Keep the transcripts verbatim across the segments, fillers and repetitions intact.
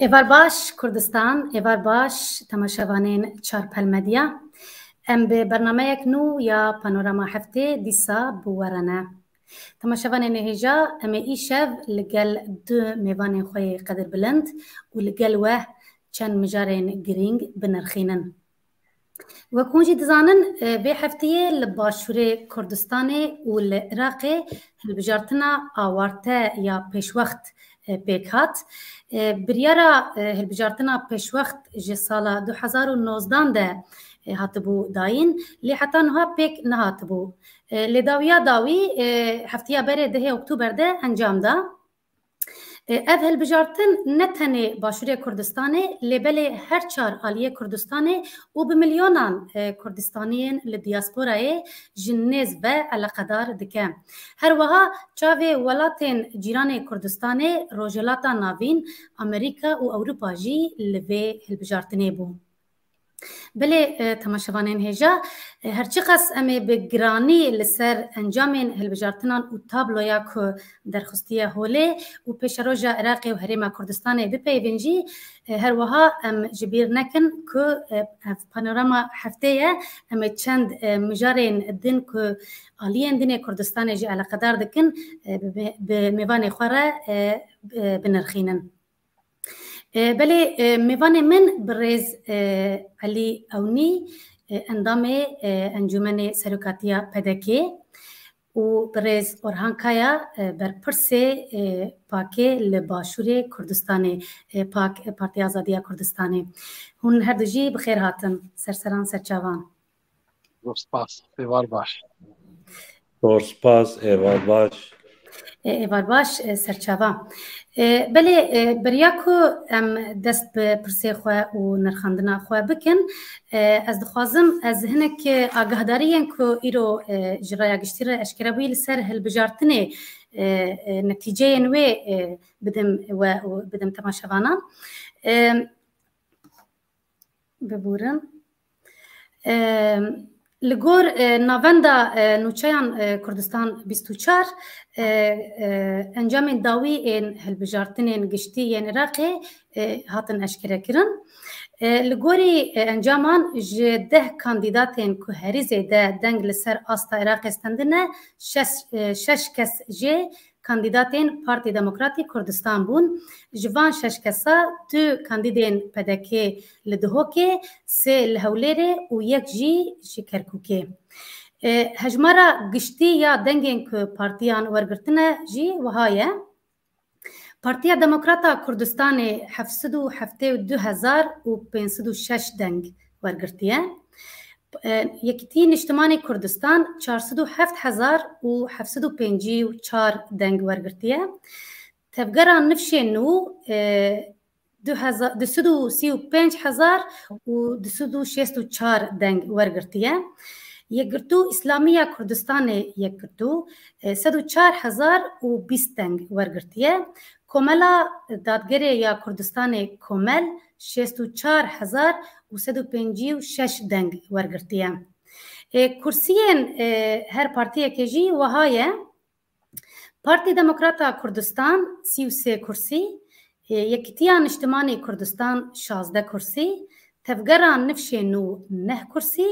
Êvar baş Kurdistan, êvar baş temaşevanên Çarpel Medya. Em bi bernameyek nû ya Panorama Heftê dîsa bi we re ne. Temaşevanên hêja, em ê îşev li gel du mêvanên xwe yê qedirbilind û li gel we çend mijarên girîng binirxînin. Wek hûn jî dizanin, e, vê hefteyê li Başûrê Kurdistanê û li Iraqê hilbijartina awarte ya pêşwext, e, pêk hat. E, biryara, e, hilbijartina pêşwext ji sala du hezar û nozdan de, e, hatibû dayîn, lê heta niha pêk nehatibû. E, lê dawiya dawî, e, hefteya berê dehê Oktûber de encam da. E, ev hilbijartin ne tenê Başûrê Kurdistanê, lê belê her çar aliyê Kurdistanê û bi milyonan, e, Kurdistaniyên li diasporayê ji nêz ve eleqedar dike. Her wiha çavê welatên cîranê Kurdistanê, Rojhilata Navîn, Amerîka û Ewropa jî li vê hilbijartinê bû. Belê, e, temaşevanên hêja, e, her çiqas em ê bi giranî li ser encamên hilbijartinan û tabloya ku derxistiye holê û pêşeroja Iraqê û Herêma Kurdistanê bipeyvin jî, e, her wiha em ji bîr nekin ku, e, ev panorama heftê ye, em ê çend, e, mijarên din ku aliyên din ê Kurdistanê jî eleqedar dikin, e, bi, bi mêvanê xwe re, e, e, binirxînin. E, belê, e, mêvanê min birêz, e, Elî Ewnî, e, endamê, e, Encûmenê Serokatiya P D K ê û birêz Orhan Kaya, e, berpirsê, e, pakê li Başûrê Kurdistanê, e, pak, e, Partiya Azadiya Kurdistanê. Hûn her du jî bi xêr hatin, serseran serçavan. Zor spas. Êvar baş. Zor spas, êvar baş. E, êvar baş, e, serçava. E, belê, e, beriya ku em dest bi pirsê xwe û nirxandina xwe bikin, e, ez dixwazim ez hinek, e, agahdariyên ku îro, e, ji raya giştî re eşkere bûyî li ser hilbijartinê, e, e, netîceyên wê, e, bidim we û bidim temaşevanan. E, Biborin. E, li gor, e, Navenda, e, Nûçeyan, e, Kurdistan bîst û çar, e, e, encamên dawî ên hilbijartinên giştî yên Iraqê, e, hatin eşkerekirin. E, li gorî, e, encaman ji deh kandîdatên ku herî zêde deng li ser asta Iraqê stendine, şeş, e, şeş kes jê kandîdatên Partî Demokratî Kurdistan bûn. Ji van şeş kesa du kandîdên P D K li Duhokê, sê li Hewlêrê û yek jî ji Kerkûkê. E, hejmara giştî ya dengên ku partiyan wergirtine jî wiha ye. Partiya Demokrata Kurdistanê heft sed û heftê û du hezar û pênc sed û şeş deng wergirtiye. E, Yekîtî Niştimanî Kurdistan çar sed û heft hezar û heft sed û pêncî û çar deng wergirtiye. Tevgera Nifşê Nû, e, du hezar, du sed û sî û pênc hezar û du sed û şêst û çar deng wergirtiye. Yekgirtû Îslamî ya Kurdistanê, Yekgirtû, e, sed û çar hezar û bîst deng wergirtiye. Komela Dadgerê ya Kurdistanê, Komel, şêst û çar hezar û sed û pêncî û şeş deng wergirtiye. E, kursiyên, e, her partiyekê jî wiha ye. Partî Demokrata Kurdistan sî û sê kursî, e, Yekîtiya Niştimanî Kurdistan şazdeh kursî, Tevgera Nifşê Nû neh kursî,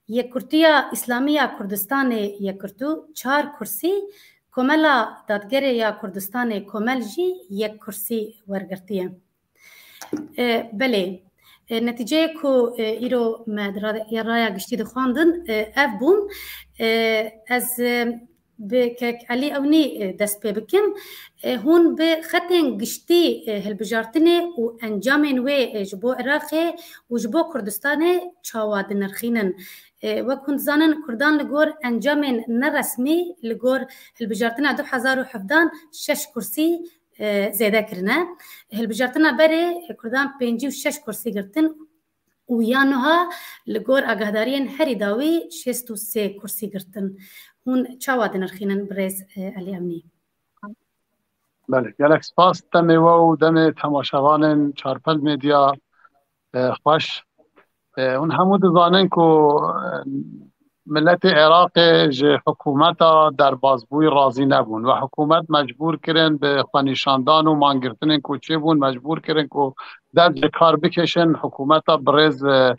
Yekgirtiya Îslamî ya Kurdistanê, Yekgirtû, çar kursî, Komela Dadgerê ya Kurdistanê, Komel, jî yek kursî wergirtiye. E, belê. E, netîceyê ku, e, îro me di ra-, ya raya giştî dixwandin, e, ev bûn. E, ez, e, bi kek Elî Ewnî, e, dest pê bikim. E, hûn bi xetên giştî, e, hilbijartinê û encamên wê, e, ji bo Iraqê û ji bo Kurdistanê çawa dinirxînin? E, wek hûn dizanin, Kurdan li gor encamên neresmî, li gor hilbijartina du hezar û hevdan şeş kursî, e, zêde kirine. Hilbijartina berê, e, Kurdan pêncî û şeş kursî girtin û ya nuha li gor agahdariyên herî dawî şêst û sê kursî girtin. Hûn çawa dinirxînin birêz, e, Elî Emnî? Belê, gelek spas demê we û demê temaşevanên Çarpel Medya, e, xweş. E, hûn hemû dizanin ku, e, Miletê Iraqê ji hikûmeta derbazbûyî razî nebûn ve hikûmet mecbûr kirin bi xwenîşandan û mangirtinên ku çêbûn, mecbûr kirin ku dest ji kar bikêşin. Hikûmeta birêz, e,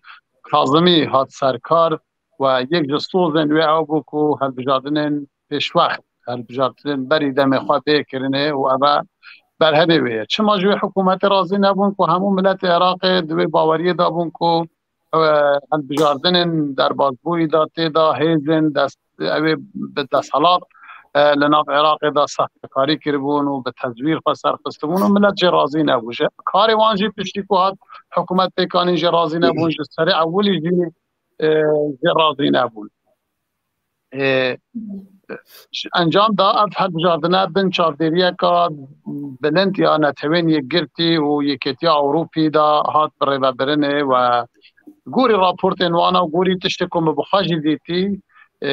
Kazimî hat ser kar ve yek ji sozên wê ew bû ku hilbijartinên pêşwext, hilbijartinên berî demê xwe bê kirinê û ev e berhemê wê ye. Çima ji wê hikûmetê razî nebûn ku hemû miletê Iraqê di wê baweriyê de bûn ku, e, hilbijartinên derbazbûyî de tê de hêzên dest, ew ê bi desthilat, e, li nav Iraqê de sextekarî kiribûn û bi tezwîr xwe serxistibûn û milet jê razî nebû. Ji karê wan jî piştî ku hat hikûmet pêkanîn jê razî nebûn, ji serê ewilî jî, e, jê razî nebûn. E, ji encam da ev hilbijardine bin çavdêriyeka bilind ya Netewên Yekgirtî û Yekêtiya Ewropî de hat birêvebirinê ve gorî raportên wan û gorî tiştê ku min bi xwe jî dîtî, e,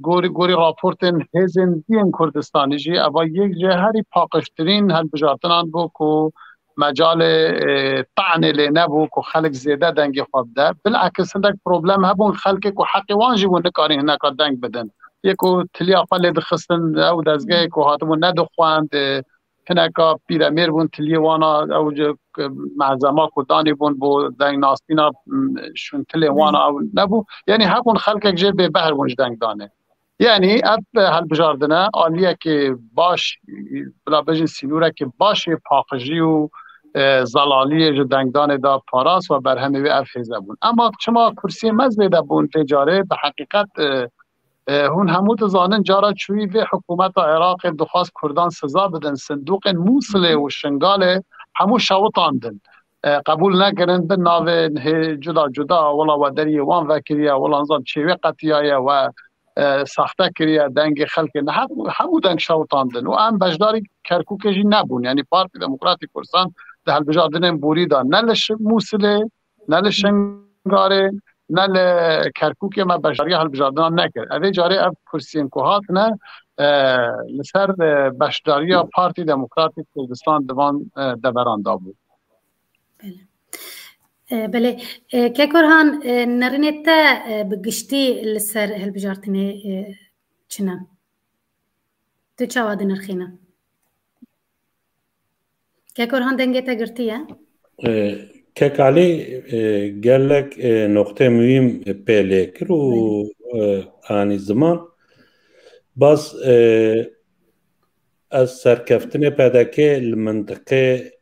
gorî, gorî raportên hêzên diyên Kurdistanî jî eva yek ji herî paqijtirîn hilbijartinan bû ku mecalê, e, tanê lê nebû ku xelk zêde dengê xwe bide. Bilakis hindek problem hebûn, xelkê ku heqê wan jî bû nikarîn hineka deng bidin. Yê ku tiliya xwe lê dixistin, ew dezgehê ku hatibûn nedixwend, e, hineka pîremêr bûn, tiliyê wana ew ji, e, mehzema ku danî bûn bo dengnasîna, m, şûntilê wana ew nebû. Yanî hebûn xelkek jê bêbehr bûn ji dengdanê. Yanî ev hilbijardine aliyekê baş, bila bêjin sînorekê baş ê paqijî û, e, zelaliyê ji dengdanê da parast ve berhemê wê ev hêze bûn. Ema çima kursiyê me zêde bûn vê carê? Bi heqîqet, e, e, hûn hemû dizanin, cara çûyî vê hikûmeta Iraqê dixwast Kurdan siza bidin, sindoqên Mûsilê û Şingalê hemû şewitandin. E, qebûl nekirin, bi navên hê cuda cuda, wela we deriyê wan vekiriye, wela nizam çê wê qetiyaye, we e, saxte kiriye, dengê xelkê ne, hemû, hemû deng şewitandin û em beşdarî Kerkûkê jî nebûn. Yanî Partî Demokratîk Kurdistan di hilbijardinên borî de ne li Şi-, Mûsilê, ne li Şingalê, ne li Kerkûkê me beşdariya hilbijardina nekir. Evê carê ev kursiyên ku hatine, e, li ser, e, beşdariya Partî Demokratîk Kurdistan di van, e, deveran de bû. Belê. E, belê. E, Kek Orhan, e, nerînê te, e, bi giştî li ser hilbijartinê, e, çi ne? Tu çawa dinirxîne? Kek Orhan, dengê te girtiye? E, Kek Alî, e, gelek, e, noqtê muhîm, e, pê lê kir û, Belê. e, anî ziman. Bas, e, ez serkeftinê P D K li mintiqê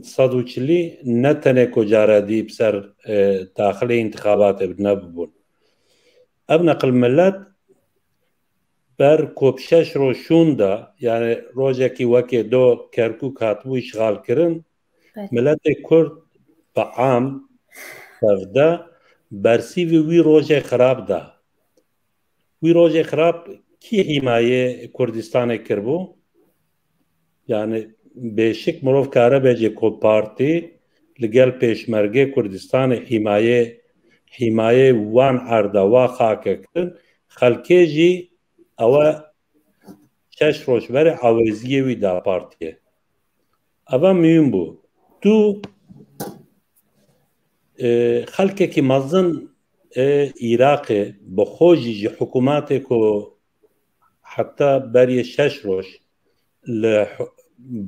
sed û çilî ne tenê ku cara dî bi ser, e, daxilê întixabatê bi nebibûn. Ev neqil milet ber ku bi şeş roj şûn de, yani rojekî wekê do Kerkûk hatibû îşxalkirin, Belê. miletê Kurd bi am tevde bersîvî wî rojê xirab da. Wî rojê xirab kî hîmayê Kurdistanê kiribû? Yani bêşik mirov kare bêje ku partî li gel pêşmergê Kurdistanê hîmayê, hîmayê wan erda, wa xake kirin. Xelkê jî ewe şeş roj berê awêziyê wî da partiyê. Eva muhîm bû. Tu, e, xelkekî mezin ê Iraqê bi xwe jî ji hikûmatê ku heta beriyê şeş roj li hi-,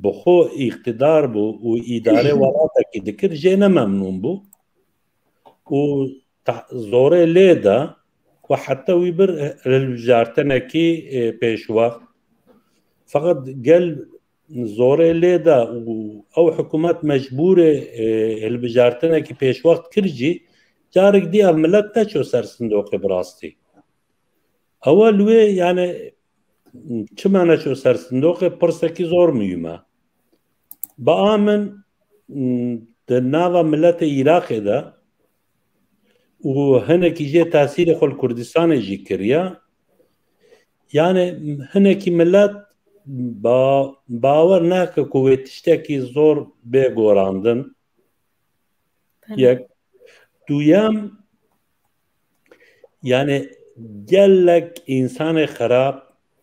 bi xwe îqtidar bû û îdarê welatekî dikir, jê ne memnûn bû û ta-, zorê lê da ku heta wî bir hilbijartinekî, e, pêşwext. Feqet gel zorê lê da û ew hikûmet mecbûr e, e, hilbijartinekî pêşwext kir jî, carek dî ev milet neço ser sindoqê bi rastî. Ewa li wê, yani, çima neço ser sindoqê, pirsekî zor muhîm e. Bi a min, di nava miletê Iraqê de û hinekî jê tesîrê xwe li Kurdistanê jî kiriye. Yani, hinekî milet ba-, bawer nake ku wê tiştekî zor bê gorandin. Belê. Yek. Duyem, yani gelek însanê xirab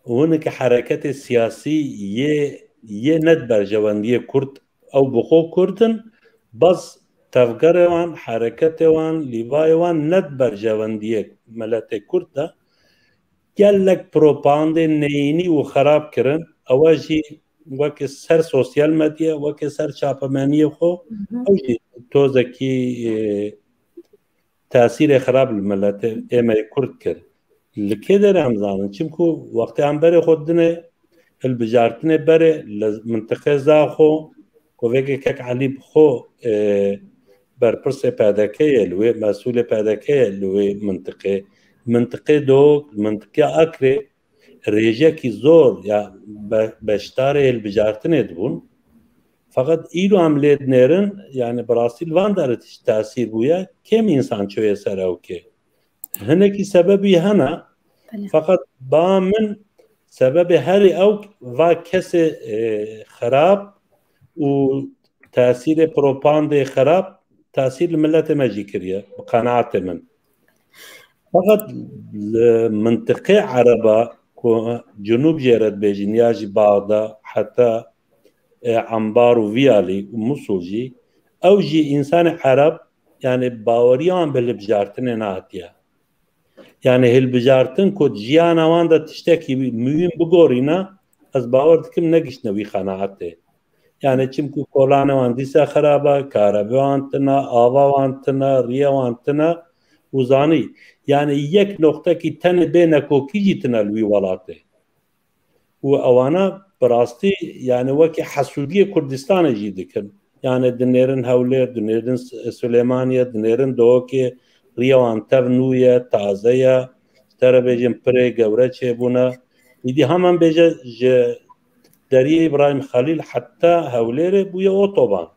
û hinekî hereketê siyasî yê, yê ne di berjewendiyê Kurd, ew bi xwe Kurd in, bes tevgerê wan, hereketê wan, lîvayê wan ne di berjewendiyê miletê Kurd de, gelek propagandê neyînî û xerab kirin. Ewa jî weke ser sosyal medya, weke ser çapemeniyê xwe, ew jî tozekî, e, tesîrê xerab li miletê êmeyê Kurd kir. Li kê derê em zanin? Çimku wextê em berê xwe dine hilbijartinê berê li mintiqê Zaxo, ku veke kek Elî bi xwe, e, berpirsê P D K ye li wê, mesûlê P D K ye li wê mintiqê. Mintiqê Dok, mintiqê Akrê rêjekî zor ya be-, beşdarê hilbijartinê dibûn. Feqet îro em lê dinêrin, yani bi rastî li van derê tişt tesîr bûye, kêm însan çûye ser ewkê. Hinekî sebebî hene, Belê. Feqet ba min sebebê herî ewk va kesê, e, xerab û tesîrê propagandê xerab tesîr li miletê me jî kiriye, bi qenaetê min. Feqet li mintiqê Ereba ku Cunûb jê re dibêjin ya jî Baxda heta, e, Ambar û Viyalî û Musul jî, ew jî însanê Ereb, yani baweriya wan bi hilbijartinê nehatiye. Yani hilbijartin ku di jiyana wan de tiştekî muhîm bigorîne, ez bawer dikim negiştine wî qenaetê. Yani çimkî kolanê wan dîsa xerab e, karebê wan tune, ava wan tune, riyê wan tune û zanî. Yani yek noqtekî tenê bê nekokî jî tune li wî welatê. Û ewana bi rastî yani wekî hesûdiyê Kurdistanê jî dikin. Yani dinêrin Hewlêr, dinêrin S-, Silêmaniye, dinêrin Duhokê, riya wan tev nû ye, taze ye. Ji te re bêjin pirê gewre çêbûne. Îdî heman bêje ji deriyê Îbrahîm Xelîl heta Hewlêrê bûye otoban.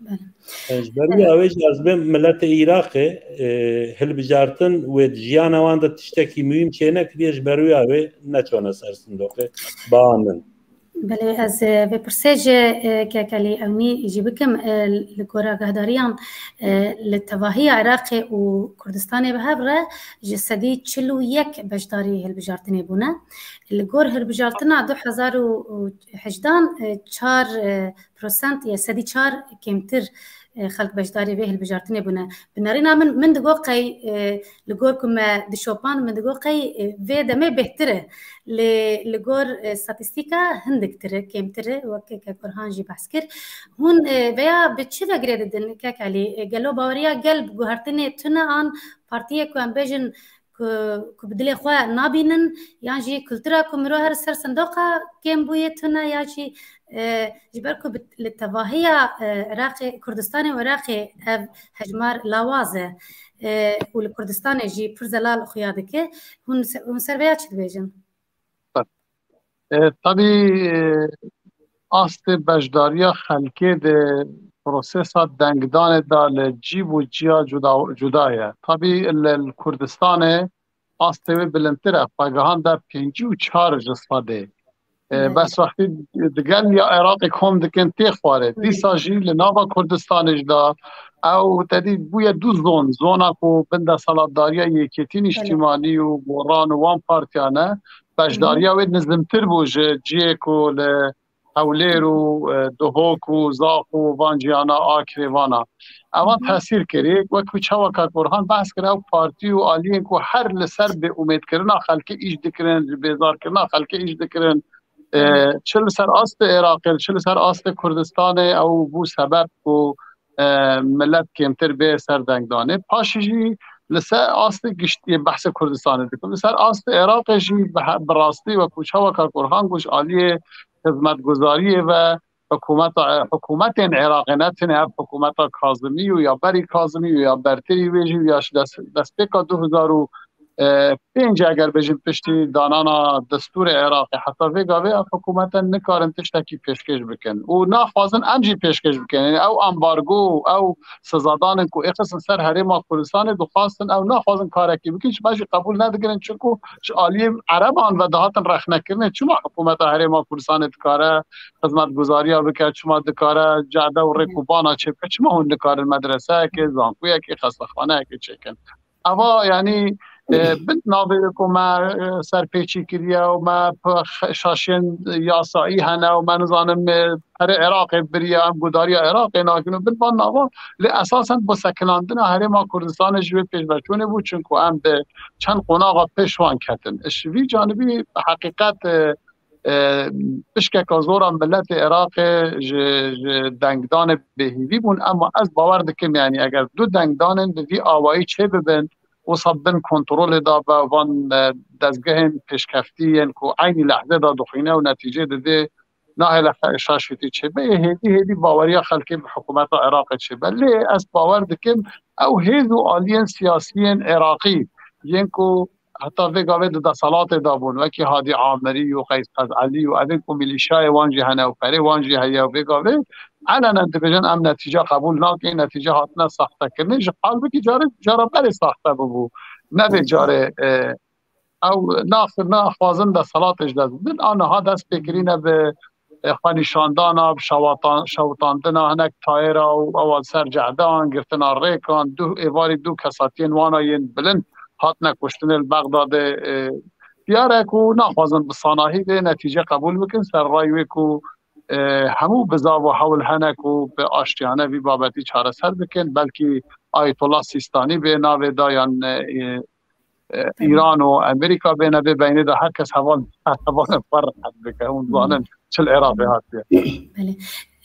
Belê. Ji ber wî awê jî ez bêm miletê Iraqê, e, hilbijartin wê di jiyana wan de tiştekî muhîm çênekiriye, ji ber wî awê neçone ser sindoqê. Ba min. Belê, ez, e, vê pirsê ji, e, Kekelî Ewnî jî bikim, e, li gora guhdariyan, e, li tevahiya Iraqê û Kurdistanê bi hev re ji sedî çil û yek beşdarî hilbijartinê bûne. Li gor hilbijartina du hezar û hejdan, e, çar, e, prosent ya sedî çar kêmtir, e, xelk beşdarî vê hilbijartinê bûne. Bi nerîna min, min digo qey, e, li gor ku me dişopan, min digo qey, e, vê demê bêhtir e. Lê li gor, e, statîstîka hindik tir e, kêmtir e, wek Kek Orhan jî behs kir. Hûn, e, veya bi çi ve girê didin, Kek Elî? E, gelo baweriya gel bi guhertinê tune an partiyê ku em bêjin ku, ku bi dilê xwe nabînin, yan jî kultura ku mirov her ser sindoqa kêm bûye tune, ya jî, e, ji ber ku bi, li tevahiya, e, Iraqê, Kurdistanê û Iraqê ev hejmar lawaz e, e, û li Kurdistanê jî pir zelal xuya dike, hûn se-, hûn ser vêya çi dibêjin? E, tabî, e, astê beşdariya xelkê di prosesa dengdanê de li cî bo cîya cuda, cuda ye. Tabî li, li Kurdistanê astê wê bilindtir e. Xwegihan de pêncî û çar ji sedê. E, Belê. Bes wextî digel ya Iraqê kom dikin tê xwarê. Hı. Dîsa jî li nava Kurdistanê jî de ew tedî bûye du zon. Zona ku bin desthilatdariya Yekêtî Belê. Nîştîmanî û Goran û wan partiyan e. Beşdariya Hı hı. Wê nizimtir bû ji cihê ku li Hewlêr û, e, Duhok û Zax û van ciyana Akrê vana. Evan Hı hı. Tesîr kirî, wekî çawa Kak Orhan behs kir, ew partî û aliyên ku her li ser bêumêdkirina xelkê îş dikirin, ji bêzarkirina xelkê îş dikirin, e, Hı hı. Çi li ser astê Iraqê, çi li ser astê Kurdistanê, ew bû sebeb ku, e, milet kêmtir bê ser dengdanê. Paşî jî li ser astê giştî behsê Kurdistanê dikim. Li ser astê Iraqê jî bi he-, bi rastî wekî çawa Kak Orhan got, ji aliyê xizmetguzariyê ve hikûmeta, hikûmetên Iraqê, ne tenê ev hikûmeta Kazimî û ya berî Kazimî û ya bertirî wê jî û ya ji dest, destpêka du hezar û pênc, eger bêjin piştî danana destûrê Iraqê, heta vê gavê ev hikûmete nikarin tiştekî pêşkêş bikin û naxwazin em jî pêşkêş bikin. Yani ew ambargo û ew sizadanên ku êxistin ser Herêma Kurdistanê dixwastin, ew naxwazin karekî bikin, ji me jî qebûl nedikirin, çunku ji aliyê Ereban ve dihatin rexnekirinê. Çima hikûmeta Herêma Kurdistanê dikare xizmetguzariya bike, çima dikare cade û rêk û bana çêbike, çima hûn nikarin medreseyekê, zankuyekê, xestexaneyekê çêkin? Eva, yani, E, bin navê ku me, e, serpêçî kiriye û me p-, x-, şaşiyên yasayî hene û me nizanim, e, perê Iraqê biriye, em gudariya Iraqê nakin û bin van nava. Lê esasen bo sekinandina Herêma Kurdistanê ji wê pêşveçûnê bû, çinku em bi çend qonaxa pêş wan ketin. Ji vî canibî heqîqet, e, e, pişkeka zor a miletê Iraqê ji, ji dengdanê bêhîvî bûn, ema ez bawer dikim, yanî eger du dengdanên bi vî awayî çêbibin, wisa bin kontrolê de be van, e, dezgehên pêşkeftî yên ku eynî lehzê de dixwîne û netîcê didê, nahêle fe-, şaşîtî çêbe. Ê hêdî hêdî baweriya xelkê bi hikûmeta Iraqê çêbe. Lê ez bawer dikim ew hêz û aliyên siyasiyên Iraqî yên ku heta vê gavê di deselatê de bûn, wekî Hadî Amirî û Qeys Qez'elî û evên ku milîşyayê wan jî hene û perê wan jî heye û vê gavê elenen dibêjin, em netîce qebûl nakin, netîce hatine saxtekirinê. Ji halbikî carê, cara berê saxte bibû. Ne vê carê, e, ew nax-, naxwazin deselatê ji dest bidin. A niha dest pê kirîne bi, e, xwenîşandana, bi şewatan-, şewitandina hinek tayêra û ewa li ser cehdeyan, girtina rêkan, du êvarî du kesatiyên wana yên bilind hatine kuştinê li Bexdadê. E, diyar e ku naxwazin bi sanahî vê netîce qebûl bikin, ser rayê wê ku, e, hemû bizav û hewl hene ku bi aştiyane vî babetî çareser bikin. Belkî Ayetullah Sîstanî bê navê da yan, e, e, Tamam. Îran û Amerîka bêne vê beynê de her kes heval, heval xwe rehet bike. Hûn Hmm. zanin çi li Iraqê hatiye. Belê.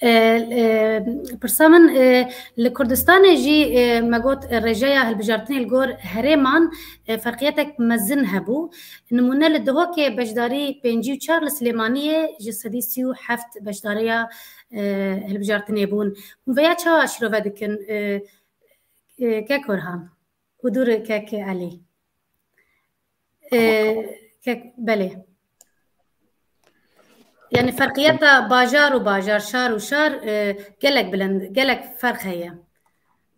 E, e, pirsa min, e, li Kurdistanê jî, e, me got, e, rêjeya hilbijartinê li gor herêman, e, ferqiyetek mezin hebû. Nimûne li Duhokê beşdarî pêncî û çar, li Silêmaniyê ji sedî sî û heft beşdariya, e, hilbijartinê bûn. Hûn veya çawa şirove dikin, e, e, kek Orhan? Û dûr kek Elî. E, Tamam. kek, belê. Yani ferqiyeta bajar û bajar, şar û şar, e, gelek bilind, gelek ferq heye.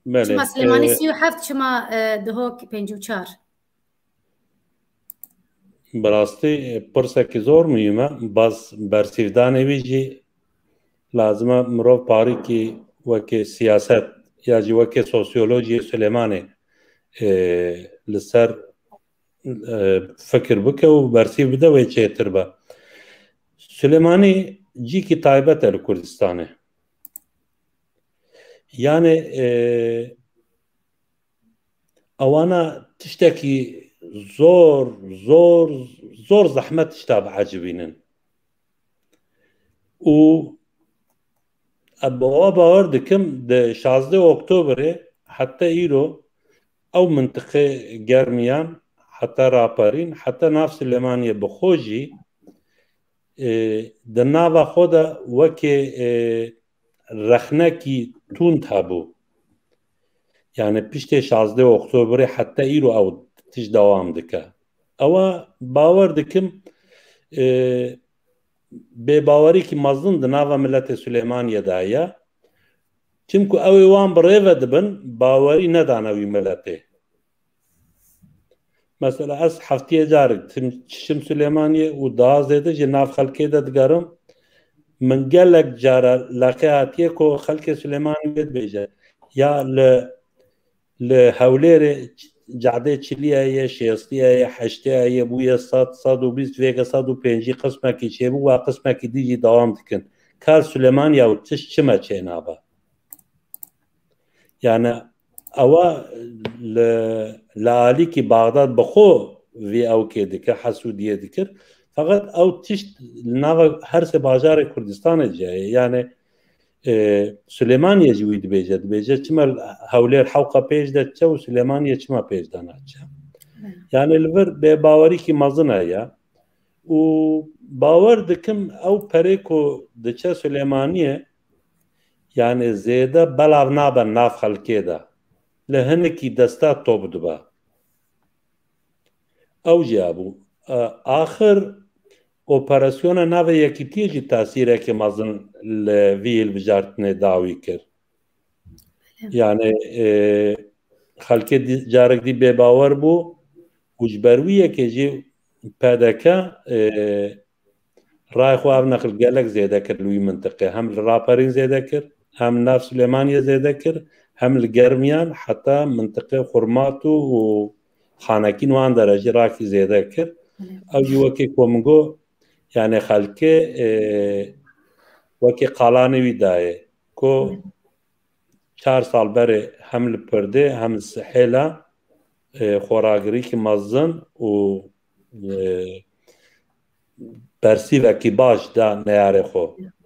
Belê, Çima Silêmanî e, sî û heft, çima, e, Duhok pêncî û çar? Bi rastî, e, pirsekî zor muhîm e. Bas bersîvdanê wî jî lazim e mirov parîkî wekî siyaset ya jî wekî sosyolojiyê Silêmanê, e, li ser, e, fikir bike û bersîv bide wê çêtir be. Silêmanî cîkî taybet e li Kurdistanê. Yani, e, ewana tiştekî zor, zor, zor zehmet tişta biecibînin. Û ez bi wa bawer dikim, di şazdeh Oktoberê heta îro ew mintiqê germiyan, heta raperîn, heta nav Silêmaniyê bi xwe jî, e, di nava xwe de wekê, e, rexnekî tund hebû. Yani piştê şazdeh Oktoberê heta îro ew tişt dewam dike. Ewa bawer dikim, e, bêbawerîkî mezin di nava miletê Silêmaniyê de heye. Çimku ew ê wan bi rê ve dibin, bawerî nedane wî miletê. Mesela ez heftiyê carek tim-, çişim Silêmaniyê û daha zêde jî nav xelkê de digerim. Min gelek cara leqê hatiye ku xelkê Silêmaniyê dibêje, ya li, li Hewlêrê cadê çilî heye, şêstî heye, heştê heye, bûye sed, sed û bîst, vêke sed û pêncî qismekî çêbû, wa qismekî dî jî dewam dikin. Kar Silêmaniya û tişt çima çênabe? Yani ewa li, li alîkî Baxdad bi xwe vî ewkê dikir, hesûdiyê dikir. Feqet ew tişt li nava her sê bajarê Kurdistanê de ye. Yani, e, Silêmaniyê jî wî dibêje. Dibêje çima Hewlêr hewqa pêş de diçe û Silêmaniyê çima pêş de naçe. Yani li vir bêbawerîkî mezin heye. Û bawer dikim ew perê ku diçe Silêmaniyê, yani zêde belav nabe nav xelkê de. Li hinekî desta top dibe. Ew jî hebû. E, axir operasyona navê Yekîtiyê jî tesîrekê mezin li vî hilbijartinê dawî kir. Yani, e, xelkê dî-, carek dî bêbawer bû û ji ber wî yekê jî P D K, e, rayê xwe ev neqil gelek zêde kir li wî mintiqê. Hem li Raperîn zêde kir, hem li nav Silêmaniyê zêde kir, hem li Germiyan heta mintiqê Xurmat û, û xanekîn wan de re jî rakî zêde kir. Ew jî wekî ku min got, yani xelkê, e, wekî qalanê wî dayê. Ku çar sal berê hem li pirdê hem li sihêla, e, xoragirîkî mezin û, e, bersîvekî baş da neyarê xwe.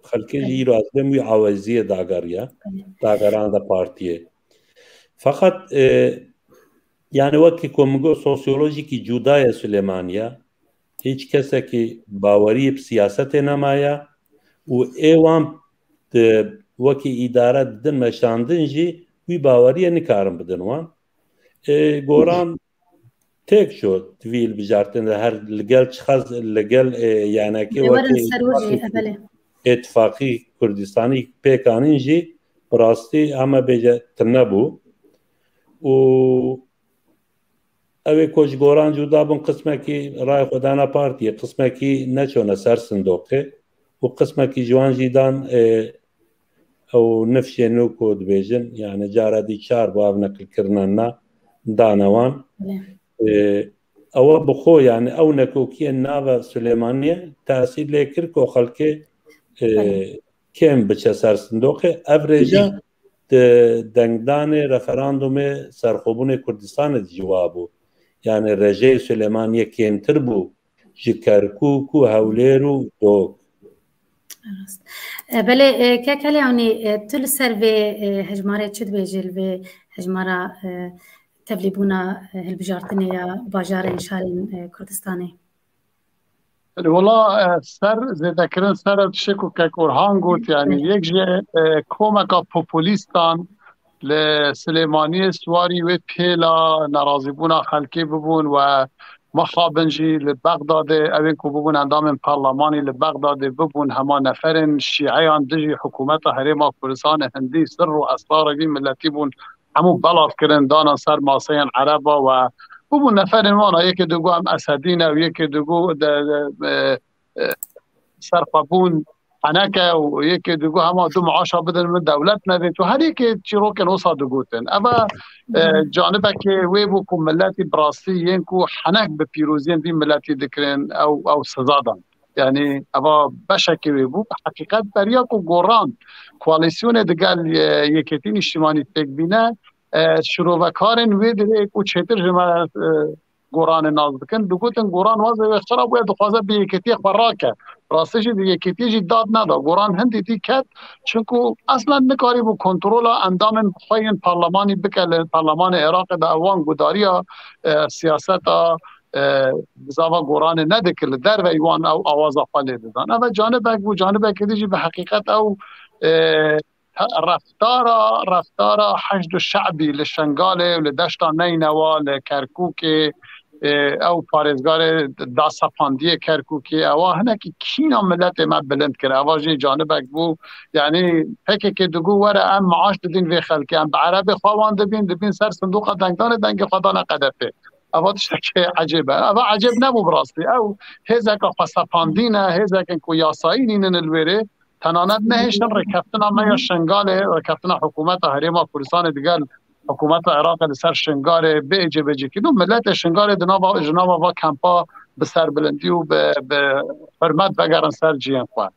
Xelkê jî îro ez bêm wî aweziyê dageriya, dageranda partiyê. Feqet, e, yani wekî ku min got, sosyolojîkî cuda ye Silêmaniya. Hiç kesekî baweriyê bi siyasetê nemaye û ê wan di, wekî îdare didin meşandin jî wî baweriyê nikarin bidin wan. E, Goran têk çû di vî hilbijartinê de her li gel çiqas li gel, e, yanekê Ê werin wekî ser wir jî, îtîfaqî, e, belê. Îtîfaqî Kurdistanî pêk anîn jî bi rastî heme bêje tune bû. Û ew ê ku ji Goran cuda bûn, qismekî rayê xwe dana partiyê, qismekî neçûne ser sindoqê û qismekî ji wan jî dan, e, ew nifşê nû ku dibêjin, yani cara dî çar bû ev neqilkirina na dane wan. Belê. E, ewa bi xwe, yani ew nekokiyên nava Silêmaniyê tesîr lê kir ku xelkê, e, Belê. Kêm biçe ser sindoqê. Ev rêje di dengdanê referandumê serxwebûnê Kurdistanê de jî wa bû. Yani rejeyê Silêmaniyê kêmtir bû ji Kerkûk û Hewlêr û Dok. Rast. E, belê, e, kek Elî Ewnî, e, tu li ser vê, e, hejmarê çi dibêjî, li vê hejmara, e, tevlîbûna, e, hilbijartinê ya bajarên şarên, e, Kurdistanê? Wala, e, ser zêdekirin ser ev tişê ku kek Orhan got, yani yek ji, e, komeka populîstan li Silêmaniyê siwarî wê pêla nerazîbûna xelkê bibûn we mixabin jî li Bexdadê, ew ên ku bibûn endamên parlemanî li Bexdadê bibûn hema neferên şîeyan dijî hikûmeta Herêma Kurdistanê hindî sir û esrarê vî miletî bûn, hemû belav kirin, danan ser maseyên ereba we. Bûbû neferên wan, yekê digot em Esedî ne û yekê digot de, de, e, e, serxwebûn heneke û yekê digot hema du maaşa bidin min, dewlet nevêt û her yekê çîrokên wisa digotin. Eva, e, canibekê wê bû ku miletî bi rastî yên ku henek bi pîroziyên vî miletî dikirin, ew, ew siza dan. Yani eva beşekê wê bû. Bi heqîqet beriya ku Goran koalîsyonê digel, e, Yekêtî Nîştîmanî pêk bîne, e, şirovekarên wê dirê ku çêtir ji me, e, Goranê nas dikin, digotin Goran wazê wê xira bûye, dixwaze bi yekêtiyê xwe rake. Rastî jî di yekêtiyê jî dad neda. Goran hindî dî ket, çinku eslen nikarîbû kontrola endamên xwe yên parlemanî bike li parlemanê Iraqê de, ewan gudariya, e, siyaseta, e, bizava Goranê nedikir, li derveyî wan ew awaza xwe lê didan. Ev e canibek bû, canibekê din jî bi heqîqet ew, e, reftara, reftara Heşd û Şe'bî li Şengalê û li Deşta Neynewa, li Kerkûkê, e, ew parêzgarê da sepandiyê Kerkûkê, ewa hinekî kîna miletê me bilind kir. Ewa jî canibek bû. Yani P K K digot, were em maaş didin vê xelkê, em bi erebê xwe wan dibîn, dibîn ser sindoqa dengdanê, dengê xwe dane Q D P. Eva tiştekî ecêb e. Eva ecêb nebû bi rastî. Ew hêzeka xwesepandî ne, hêzekên ku yasayî nînin li wêrê, tenanet nehêştin rêkeftina me ya Şengalê, rêkeftina hikûmeta Herêma Kurdistanê digel hikûmeta Iraqê li ser Şengalê bê cêbecîkirin û miletê Şengalê di nava, ji nava va kempa bi serbilindî û bi, bi hurmet vegerin ser cihên xwe.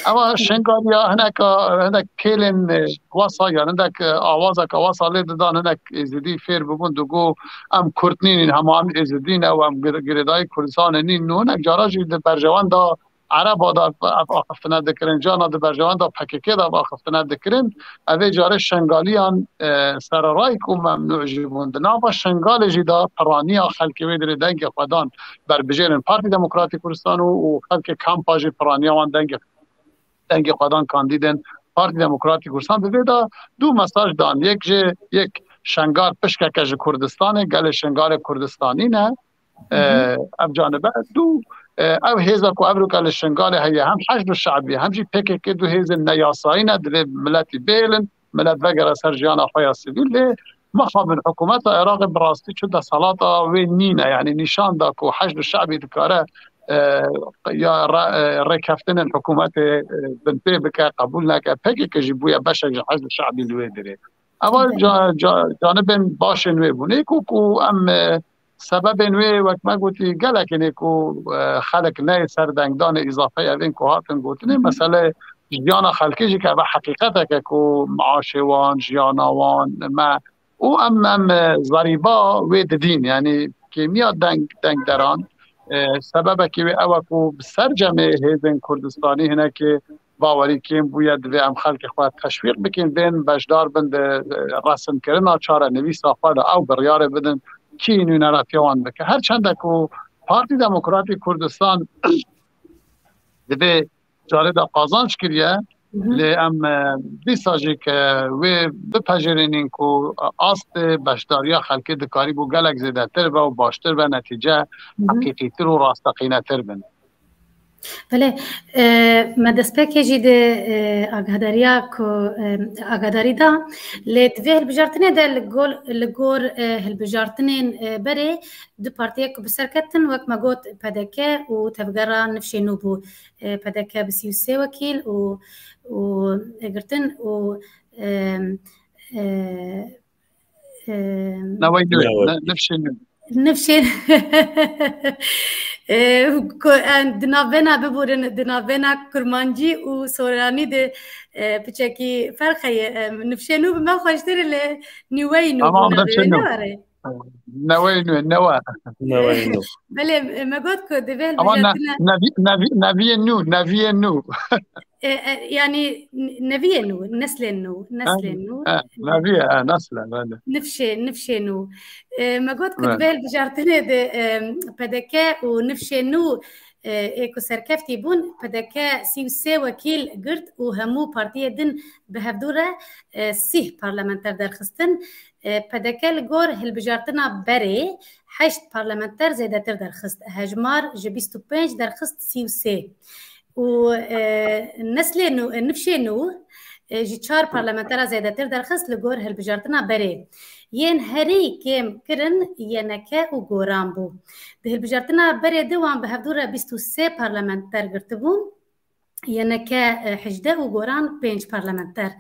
Eva Şengaliya hineka, hinek kêlên, e, wesa, yan hinek, e, awazeka wesa lê didan, hinek Êzidî fêr bibûn, digo, em Kurd nînin, hema em Êzidî ne û em gir-, girêdayî Kurdistanê nîn. Û hinek cara jî di berjewenda Ereba de ev axiftine dikirin, cana di berjewenda P K K de ev axiftine dikirin. Evê carê Şengaliyan, e, sererayî ku memnû jî bûn. Di nava Şengalê jî de piraniya xelkê wê dirê dengê xwe dan berbijêrên Partî Demokratîk Kurdistan û, û xelkê kampa jî piraniya wan dengê, dengê xwe dan kandîdên Partî Demokratîk Kurdistan. Bi vê de du mesaj dan. Yek jê, yek Şengal pişkeke ji Kurdistanê, gelê Şengalê Kurdistanî ne. Hı hı. E, ev canibe. Du, e, ev hêza ku evroka li Şengalê heye, hem Heşd û Şe'bî, hem jî P K K, du hêzên neyasayî ne, divê miletî bihêlin, milet vegere ser jiyana xwe ya sivîl. Lê mixabin hikûmeta Iraqê bi rastî çi desalata wê nîne, yani nîşan da ku Heşd û Şe'bî dikare, e, ya re-, e, rêkeftinên hikûmetê, e, binpê bike, qebûl neke. P K K jî bûye beşek ji Heşd û Şe'bî li wê dirê. Ewa ca-, ca-, canibên başên wê bûn. Ê ku, ku em, e, Sebebên wê, wek me gotî, gelek hene ku, e, xelk neyê ser dengdanê îzafeyê evên ku hatin gotinê, mesele jiyana xelkê jî ke eve heqîqeteke ku maaşê wan, jiyana wan, me û em, em, e, zerîba wê didîn, yanî kêmiya deng, dengderan, e, sebebekî wê ew e ku bi sercemê hêzên Kurdistanî hinekê bawerî kêm bûye, divê em xelkê xwe teşwîq bikin, bên beşdar bin di, e, resimkirina çarenivîsa xwe de, ew biryarê bidin, kî nûneratiya wan bike. Her çende ku Partî Demokratîk Kurdistan divê carê de qazanç kiriye, Hı hı. lê em, e, dîsa jî ke wê bipejirînin ku astê beşdariya xelkê dikarîbû gelek zêdetir be û baştir be, netîce Hı hı. heqîqîtir û rasteqînetir bin. Belê, e, me destpêkê jî di, e, agahdariya ku, e, agadarî da, lê di vê hilbijartinê de li gor, li gor, e, hilbijartinên, e, berê du partiyek ku bi ser ketin, wek me got, P D K û Tevgera Nifşê Nû bû. E, P D K bi sî û sê wekîl û, û girtin û, e, e, e, Newey nû, Newey. ne-, nifşê nû. Nifşê, e, ku, e, di navbena biborin, di navbena kurmancî û soranî de, e, piçekî ferq heye. E, nifşê nû bi me xweştir e, lê nîweyî nû Tamam, bûna nifşê dê nû. ne were. Newey nû, newe. Newey nû. Belê, e, me got ku divê Ama ne-, hilbijartina nevi-, nevi-, neviyê nû, neviyê nû. E, e, yanî n-, neviyê nû, neslên nû, Ha, neslên nû. ha, neviye, ha, nesle, belê. Nifşê, nifşê nû. E, me got ku Evet. divê hilbijartinê de, e, P D K û nifşê nû, e, ê ku serkeftî bûn, P D K sî û sê wekîl girt û hemû partiyê din bi hevdû re, e, sîh parlamenter derxistin. E, P D K li gor hilbijartina berê heşt parlamenter zêdetir derxist. Hejmar ji bîst û pênc derxist sî û sê. Û, e, neslê nû, e, nifşê nû, e, ji çar parlamentera zêdetir derxist li gor hilbijartina berê. Yên herî kêm kirin Y N K û Goran bû. Di hilbijartina berê de wan bi hevdû re bîst û sê parlamenter girtibûn. Y N K, e, hejdeh û Goran pênc parlamenter.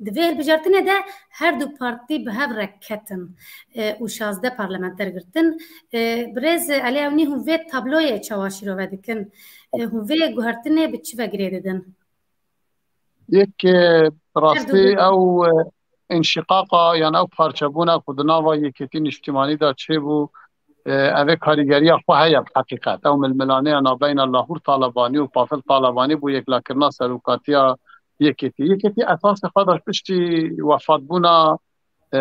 Di vê hilbijartinê de her du partî bi hev re ketin, e, û şazdeh parlamenter girtin. E, birêz Elî Ewnî, hûn vê tabloyê çawa şîrove dikin? E, hûn vê guhertinê bi çi ve girê didin? Yek, e, Her du rastî bûn. ew, e, înşîqaqa yan ew parçebûna ku di nava Yekîtî Nîştîmanî de çêbû, e, ev ê karîgeriya xwe heye bi heqîqet. Ew milmilaneya navbeyna Lahûr Talebanî û Pafil Talebanî bû yeklakirina serokatiya Yekîtî. Yekîtî esasê xwe da piştî wefatbûna, e,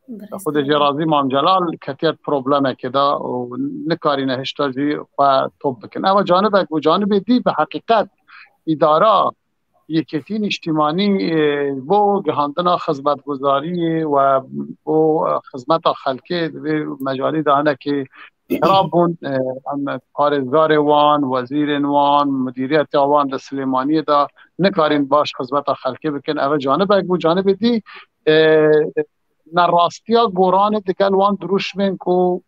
Birêz Xwedê jê razî Mam Celal ketiye di problemekê de û nikarîne hişta jî xwe top bikin. Ew e canibek bû, canibê dî bi heqîqet îdara Yekîtî Nîştîmanî, e, bo gihandina xizmetguzariyê we bo, e, xizmeta xelkê di vê mecalî de hinekî xirab bûn. E, em parêzgarê wan, wezîrên wan, mudiriyeta wan li Silêmaniyê de nikarîn baş xizmeta xelkê bikin. Ev e canibek bû. Canibê dî, e, nerastiya Goranê digel wan dirûşmên ku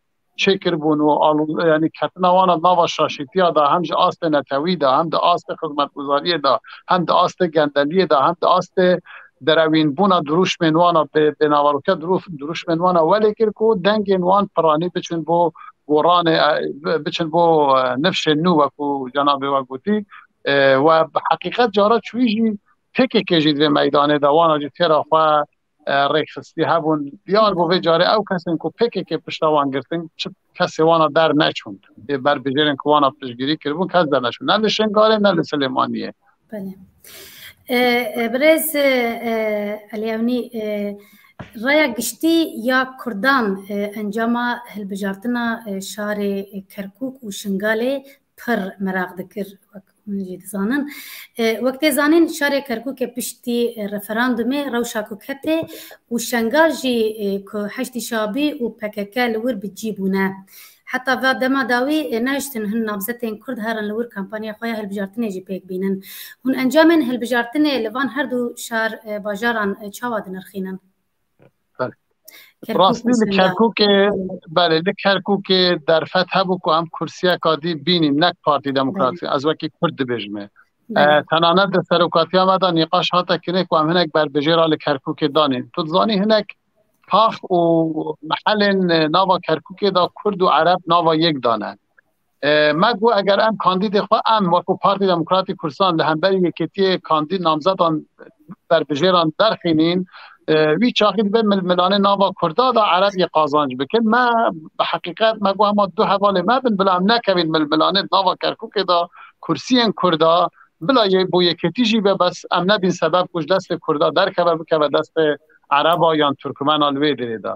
çêkiribûn û alû-, yanî ketina wan a nava şaşîtiya de, hem ji astê netewî de, hem di astê xizmetguzariyê de, hem di astê gendeliyê de, hem di astê derewînbûna dirûşmên wan a bê-, bênaveroke dirû-, dirûşmên wan a welê kir ku dengên wan piranî biçin bo Goranê, e, bi-, biçin bo, e, nifşên nû, wekû cenabê we gotî, e, we bi heqîqet cara çûyî jî P K K jî di vê meydanê de wana jî têra xwe e, rêkxistî hebûn. Diyar bû vê carê ew kesên ku P K K pişta wan girtin, çi kesê wana derneçûn. Ê berbijêrên ku wana piştgirî kiribûn, kes derneçûn. Ne li Şingalê, ne li Silêmaniyê. Belê. E, e, birêz, e, e, Elî Ewnî, e, raya giştî ya Kurdan, e, encama hilbijartina, e, şarê Kerkûk û Şingalê pir meraq dikir, wek hûn jî dizanin. E, wek tê zanîn, şarê Kerkûkê piştî, e, referandumê rewşa ku ketê û Şengal jî, e, ku Heşdî Şabî û P K K li wir bi cî bûne. Heta va dema dawî, e, nehiştin hin namzetên Kurd herin li wir kampanya xwe ya hilbijartinê jî pêk bînin. Hûn encamên hilbijartinê li van her du şar, e, bajaran, e, çawa dinirxînin? Belê. Kerkûk Rastî li mesela. Kerkûkê, belê, li Kerkûkê derfet hebû ku em kursiyeka dî bînîn, nek Partî Demokratîk, Belê. ez wekî Kurd dibêjim ê. Belê. E, tenanet di serokatiya me de nîqaş hate kirin ku em hinek berbijêra li Kerkûkê danîn. Tu dizanî hinek kax û mehelên nava Kerkûkê de Kurd û Ereb nava yek dane. E, me got, eger em kandîdê xwe, em wekû Partî Demokratîk Kurdistan li hemberî yekêtiyê kandîd namzedan berbijêran derxînîn, e, wî çaxî dibe milmilanê nava Kurda da Ereb yê qazanc bikin. Me bi heqîqet me got, hema du hevalê me bin, bila em nekevin milmilanê nava Kerkûkê da kursiyên Kurda, bila yê, bo yekêtî jî be, bes em nebîn sebeb ku ji destê Kurda derkeve, bikeve destê Ereba yan Turkmena li wê derê de.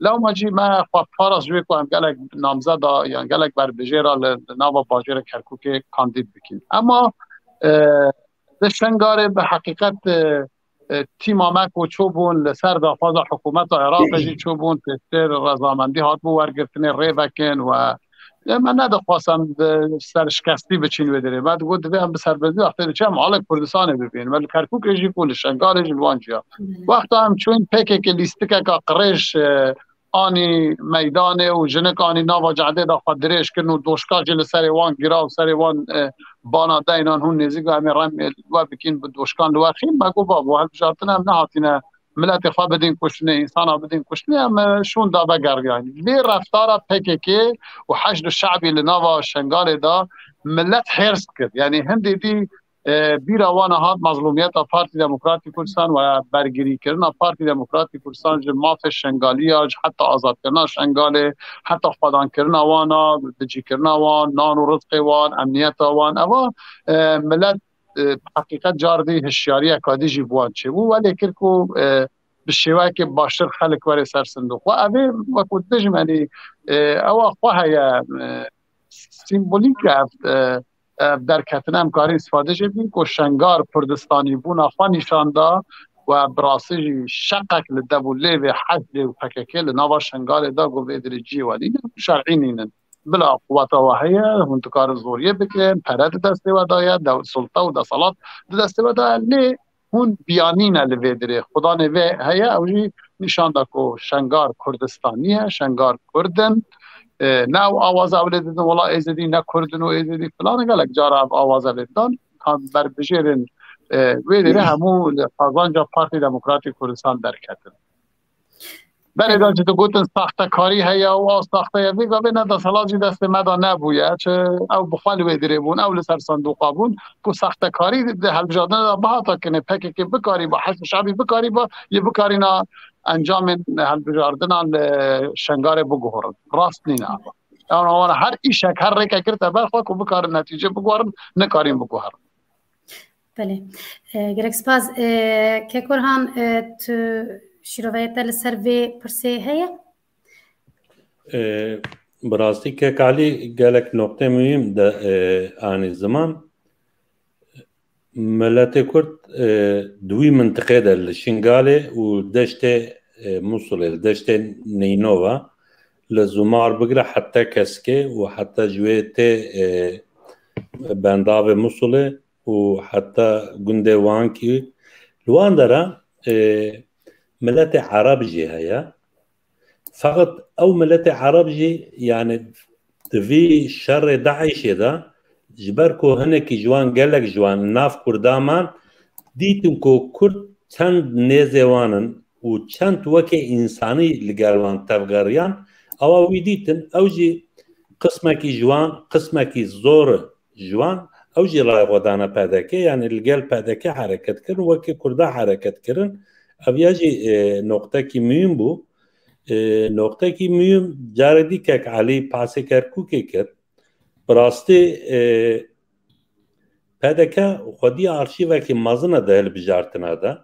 Lewma jî me xwe parast ji wê ku em gelek namzeda yan gelek berbijêra li, li nava bajêra Kerkûkê kandîd bikin. Ema, e, di Şengarê bi heqîqet, e, e, tîma me ku çûbûn li ser daxwaza hikûmeta Iraqê jî çûbûn, pêştê rezamendî hatibû wergirtinê rê vekin we Lê me nedixwast em bi serşikestî biçin wê derê. Me digot, divê em bi serbestî wextê diçin em alê Kurdistanê bibînin. Me li Kerkûkê jî ku li Şengalê jî li wan ciya. Wexta em çûn P K K lîstikeka qirêj, e, anî meydanê û jinik anî nava cadê de xwe dirêj kirin û doşka jî li serê wan gira û serê wan, e, bana deynan hûn nêzîk em ê rem we bikin bi doşkan li we xîn. Me got, babo, hilbijartin em nehatine miletê xwe bidin kuştinê, însana bidin kuştinê, em, e, şûn da vegeriyane. Vê reftara P K K û Heşd û Şe'bî li nava Şengalê da milet hêrs kir. Yanî hindê dî, e, bîra wan hat mezlûmiyeta Partî Demokratîk Kurdistan we bergirîkirina Partî Demokratîk Kurdistan ji mafê Şengaliya, ji heta azadkirina Şengalê, heta xwedankirina wan a, bicîkirina wan, nan û rizqê wan, emniyeta wan. Eva, e, milet e, heqîqet car dî hişyariyeka dî jî bi wan çêbû, welê kir ku, e, bi şêweyekê baştir xelk were ser sindoq. Wa ev ê wekû dijmenî, e, ewa xwe heye, e, sîmbolîk e ev, e, ev derketin em karî îstifade jê bikin ku Şengar Kurdistanî bûna xwe nîşan da we bi rastî jî şeqek li dev û lêvê Heşdê û P K K li nava Şengalê da ku vê dirê ciyê we nînin, şer'î nînin. Bila quweta we heye, hûn dikarin zoriyê bikin, pere di destê we de ye, de, sulta û desalat di destê we de ye, lê hûn biyanî ne li vê dirê. Xudanê vê heye, ew jî nîşan da ku Şengar Kurdistanî ye, Şengar Kurd in. E, ne ew awaza ew lê didin, wela Êzidî ne Kurd in û Êzidî filan, gelek cara ev awaza lê didan. Kan berbijêrên, e, wê dirê hemû li qazanca Partî Demokratîk Kurdistan derketin. Berê de jî digotin saxtekarî heye û ew saxte ye. Vê gavê ne deselat jî destê me de nebûye. Çi ew bi xwe li wê dirê bûn, ew li ser sindoqa bûn. Ku saxtekarî di hilbijardina de bihata kirinê, P K K bikarîba, Heşd Şebî bikarîba, yê bikarîna encamên hilbijardina li Şengarê biguherin. Rast nîne ava. Ew wana her îşek, her rêkek girte ber xwe ku bikarin netîce biguherin, nikarîn biguherin. Belê. E, gelek spas. E, Kek Orhan, e, tu şîroveyê te li ser vê pirsê heye? E, bi rastî Kek Alî gelek noqtê muhîm de, e, anî ziman. Miletê Kurd, e, di wî mintiqê de li Şingalê û deştê, e, Musulê, li deştê Neynova, li Zumar bigire heta Keskê û heta ji wê tê, e, bendavê Musulê, û heta gundê Wankî. Li wan dera, e, miletê Ereb jî heye. Feqet ew miletê Ereb jî, yani, di vî şerê DAIŞê de, ji ber ku hinekî ji wan, gelek ji wan nav Kurda man, dîtin ku Kurd çend nêzê wan in û çend weke însanî li gel wan tevgeriyan, ewa wî dîtin, ew jî qismekî ji wan, qismekî zor ji wan, ew jî rayê xwe dane P D K, yani li gel P D K hereket kirin, wekî Kurda hereket kirin. Ev ya jî, e, noqtekî muhîm bû. E, noqtekî muhîm, carê dî Kek Elî pasê Kerkûkê kir. Bi rastî, e, P D K xwedî arşîvekî mezin e di hilbijartina de.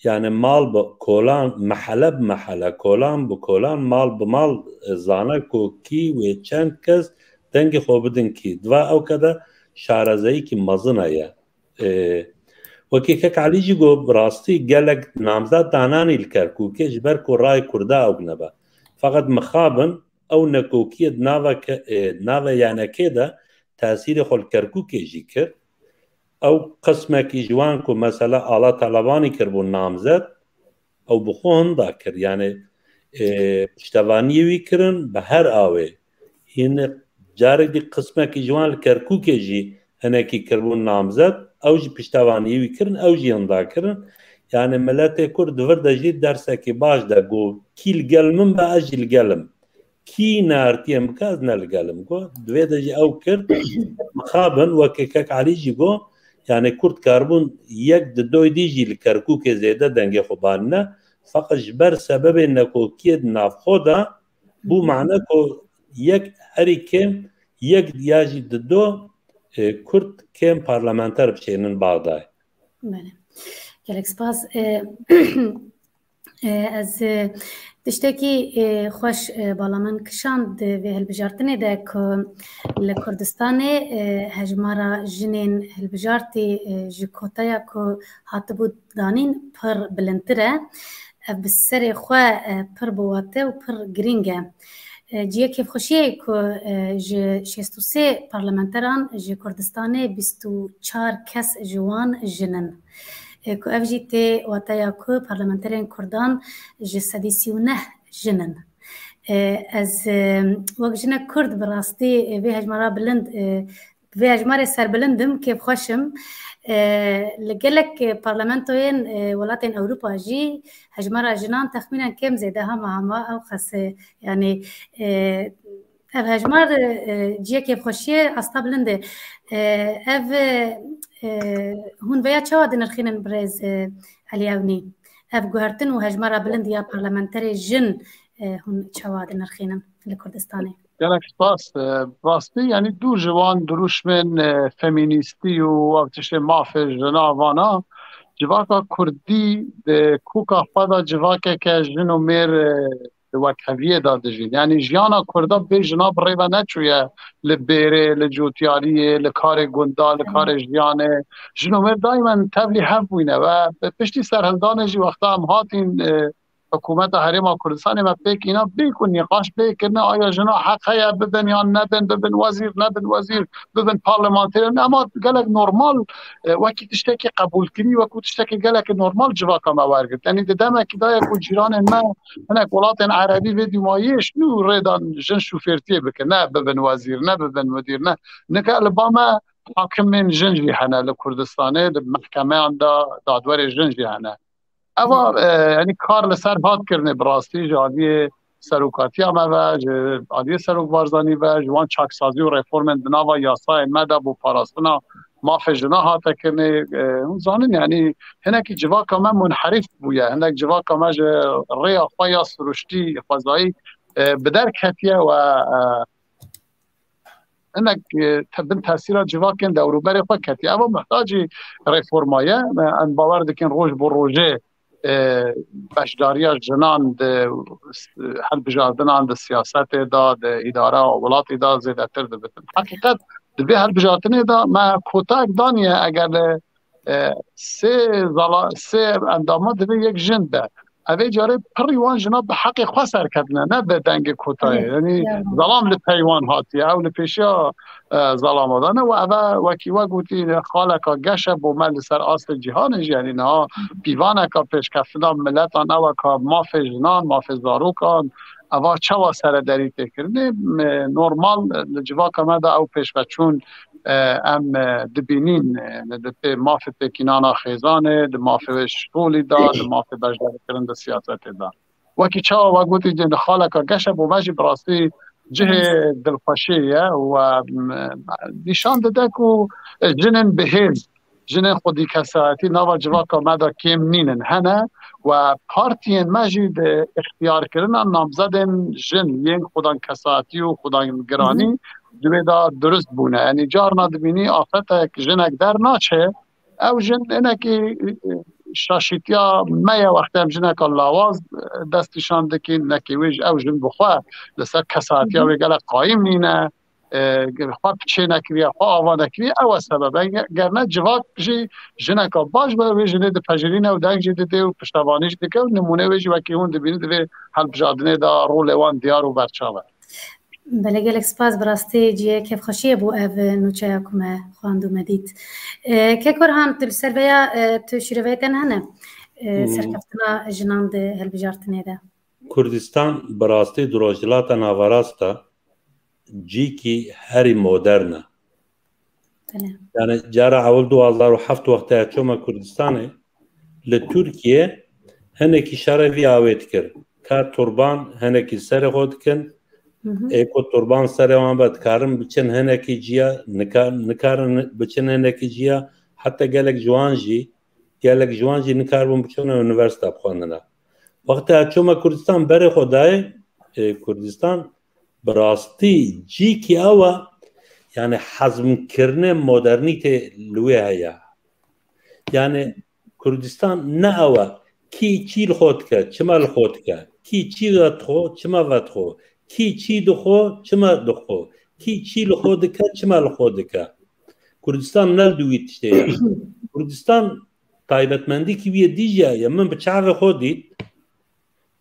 Yani mal bi kolan, mehele bi mehele, kolan bi kolan, mal bi mal, e, zane ku kî wê çend kes dengê xwe bidin kî. Di va ewke de şarezeyîkî mezin heye. E, wekî Kek Elî jî got, bi rastî gelek namzet dananî li Kerkûkê ji ber ku rayê Kurda ew nebe. Feqet mixabin ew nekokiyê di naveke, e, nave yanekê de tesîrê xwe li Kerkûkê jî kir. Ew qismekî ji wan ku mesela Ala Talebanî kiribû namzet, ew bi xwe hinda kir. Yani, e, piştevaniyê wî kirin bi her awê. Hîn carek dî qismekî ji wan li Kerkûkê jî hinekî kiribûn namzet, ew jî piştevaniyê wî kirin, ew jî hinda kirin. Yani miletê Kurd di vir de jî dersekî baş de got, kî li gel min be, ez jî li gel im. Kî neartiyê min bike, ez ne li gel im. Got, di vê de jî ew Kurd mixabin, wekî kek Elî jî got, yani Kurd karibûn yek di doy dî jî li Kerkûkê zêde dengê xwe banîne. Feqet ji ber sebebên nekokiyê di navxwe de bû mane ku yek herî kêm yek ya jî di do, e, Kurd kêm parlamenter bişênin Baxdayê. Belê. Gelek spas. E, e, ez, e, tiştekî, e, xweş, e, bala min kişand di vê hilbijartinê de ku li Kurdistanê, e, hejmara jinên hilbijartî, e, ji koteya ku hatibû danîn pir bilindtir e. Ev bi serê xwe, e, pir bi wate û pir girîng e. E, cihê kêfxweşiyê ku, e, ji şêst û sê parlamenteran ji Kurdistanê bîst û çar kes ji wan jin in. E, ku ev jî tê wateya ku parlamenterên Kurdan ji sedî sî û neh jin in. E, ez, e, wek jinek Kurd bi rastî, e, vê hejmara bilind, e, vê hejmarê serbilind im, kêfxweş im. E, li gelek parlamentoyên, e, welatên Ewropa jî hejmara jinan texmînen kêm zêde hema hema ew qas e, yani, e, ev hejmar, e, cihê kêfxweşiyê asta bilind e. E, ev, e, hûn veya çawa dinirxînin birêz, e, Elî Ewnî? Ev guhertin û hejmara bilind ya parlamenterê jin, e, hûn çawa dinirxînin li Kurdistanê? Gelek spas. E, rastî, yani dû ji wan dirûşmên, e, feminîstî û ev tiştê mafê jina vana, civaka kurdî di kûka xwe de civakeke jin û mêr, e, di wekheviyê de dijîn. Yani jiyana kurda bê jina bi rê ve neçûye li bêrê, li cotyariyê, li karê gunda, li karê jiyanê. Jin û mêr daimen tevlî hev bûyne ve piştî serhildanê jî wexta em hatîn, e, Hikûmeta Herêma Kurdistanê me pêk îna bê ku nîqaş bê kirine, aya jina heq heye bibin yan nebin, bibin wezîr, nebin wezîr, bibin parlamenter. Ema gelek normal, e, wekî tiştekî qebûlkirî, wekî tiştekî gelekî normal civaka me wergirt. Yanî di demekî de ye ku cîranên me hinek welatên erebî vê dîmayî şin û rê dan jin şofêrtiyê bikin, ne bibin wezîr, ne bibin mudir, ne. Nika li ba me hakimên jin jî hene li Kurdistanê, di mehkemeyan de dadwerê jin jî hene. Eva, e, yani kar li ser hat kirine bi rastî ji aliyê serokatiya me ve, ji aliyê Serok Barzanî ve, ji wan çaksazî û reformên di nava yasayên me de bo parastina mafê jina hate kirine. E, hûn zanin, yani hinekî civaka me munherîf bûye, hinek civaka me ji rêya xwe ya siruştî xwezayî, e, bi der ketiye we, e, hinek, e, te-, bin tesîra civakên dewrûberê xwe ketiye. Eva muhtacî reforma ye. Me, em bawer dikin roj bi rojê, e, beşdariya jinan di, e, hilbijartinan di siyasetê de, di îdara û welatî de zêdetir dibitin. Heqîqet di vê hilbijartinê de me kotek daniye eger li, e, sê zala-, sê endama divê yek jin be. Evê carê pirî wan jina bi heqê xwe serketine, ne bi dengê kotayê. Yanî zelam li pey wan hatiye, ew li pêşiya, e, zelama de ne. Û eve wekî we gotî, xaleka geş e bo me li ser astê cîhanê jî. Yanî niha pîvaneka pêşkeftina miletan ew e ka mafê jinan, mafê zarokan, eva çawa serederî tê kirinê. Me, normal, e, li civaka me de ew pêşveçûn, e, em, e, dibînîn, e, di pê mafê pêkînana xêzanê, di mafê şolî de, di mafê beşdarîkirin di siyasetê de. Wekî çawa we gotî, di xaleka geş e, bo me jî bi rastî cihê dilxweşiyê ye û, e, nîşan dide ku jinên bihêz, jinên xwedî kesayetî nava civaka me de kêm nînin, hene. Û partiyên me jî di îxtiyarkirina namzedên jin yên xwedan kesayetî û xwedan giranî di wê de durust bûne. Yanî carna dibînî afetek jinek dernaçe, ew jin hinekî, e, şaşîtiya me ye wextê em jineka lawaz, e, dest nîşan dikin, hinekî wê jî ew jin bi xwe li ser kesayetiya wê gelek qayîm nîne, e, xwe piçê nekiriye, xwe ava nekiriye, ew e sebeb. Ger ne civak jî jineka baş be, wê jinê dipejirîne û deng jî didê û piştevanî jî dike û nimûnê wê jî wekî hûn dibînin di vê hilbijartinê de rolê wan diyar û berçav e. Belê, gelek spas, bi rastî cihê kêfxweşiyê bû ev nûçeya ku me xwend û me dît. E, Kek Orhan, tu li ser vêya, e, tu şîroveyê te hene, e, Hmm. serkeftina jinan di hilbijartinê de? Kurdistan bi rastî di Rojhilata Naverast de cîkî herî modern e. Belê. Yani cara ewil du hazar û heft wextê ez çûme Kurdistanê, Li Tirkiye hinekî şerê vî awê dikir. Ka turban hinekî serê xwe dikin, ê ku turban serê wan be dikarin biçin hinekî ciya, nika-, nikarin biçin hinekî ciya, heta gelek ciwan jî, gelek ciwan jî nikaribûn biçûne unîversîte bixwendina. Wexta çûme Kurdistan berê xwe dayê, e, Kurdistan bi rastî cîkî ew e, yani hezmkirinê modernîtê li wê heye. Yani Kurdistan ne ew e, kî çî li xwe dike, çima li xwe dike, kî çî vedixwe, çima vedixwe, kî çî dixwe, çima dixwe, kî çî li xwe dike, çima li xwe dike. Kurdistan ne li dû wî tiştê ye. Kurdistan taybetmendîkî wî yê dî jî ye. Min bi çavê xwe dît,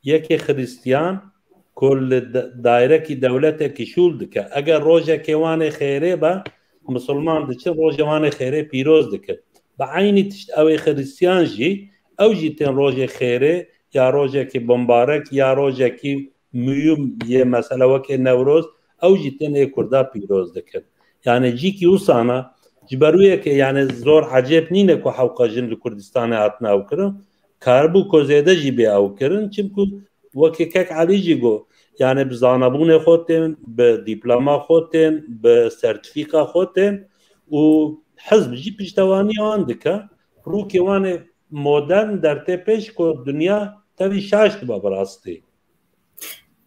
yekê Xristiyan ku li da-, dairekî dewletekî şûl dike. Eger rojekê wan ê xêrê be, misilman diçin rojê wan ê xêrê pîroz dikin. Bi eynî tişt ew ê Xristiyan jî, ew jî tên rojê xêrê ya rojekî bimbarek ya rojekî muhîm yê mesela wekê Newroz, ew jî tên ê Kurda pîroz dikin. Yani cîkî wisana, ji ber wê yekê yani zor ecêb nîne ku hewqa jin li Kurdistanê hatine ew kirin. Karibû ku zêde jî bê ew kirin, çimku wekî kek Elî jî got, yani bi zanabûnê xwe tên, bi dîploma xwe tên, bi sertîfîka xwe tên û hizb jî piştevanî wan dike. Rûkê wan ê modern dertê pêş ku dinya tevî şaş dibe bi rastî.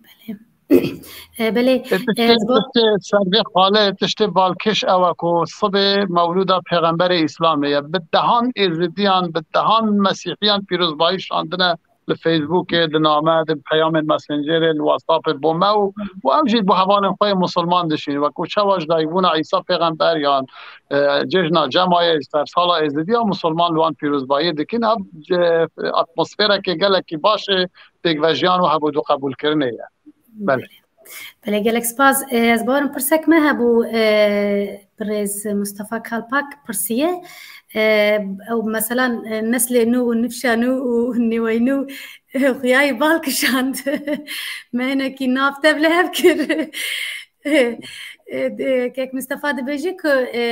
Belê. E, belê, e, tiştê, tiştê servê xalê, tiştê balkêş ew e ku sibê mewlûda Pêxemberê Îslamê ye. Bi dehan Êzidiyan, bi dehan Mesîhiyan pîrozbayî şandine li Facebookê, di name, di peyamên Messengerê, li WhatsAppê bo me û, û ew jî bo hevalên xwe yê musulman dişîn. Wekû çawa ji dayikbûna Îsa Pêxember yan, e, cejna Cemayê, sersala Êzidiya musulman li wan pîrozbayî dikin. Ev, e, atmosferekê gelekî baş ê pêkvejiyan û hebûdûqebûlkirinê ye. Belê. Belê, gelek spas. E, ez bawerim pirsek me hebû, e, birêz Mustafa Kalpak pirsiye. E, ew mesela, e, neslê nû û nifşa nû û nîwey nû, e, xuyayî bal kişand. Me hinekî nav tev li hev kir. E, e, de-, kek Mustafa dibêje ku, e,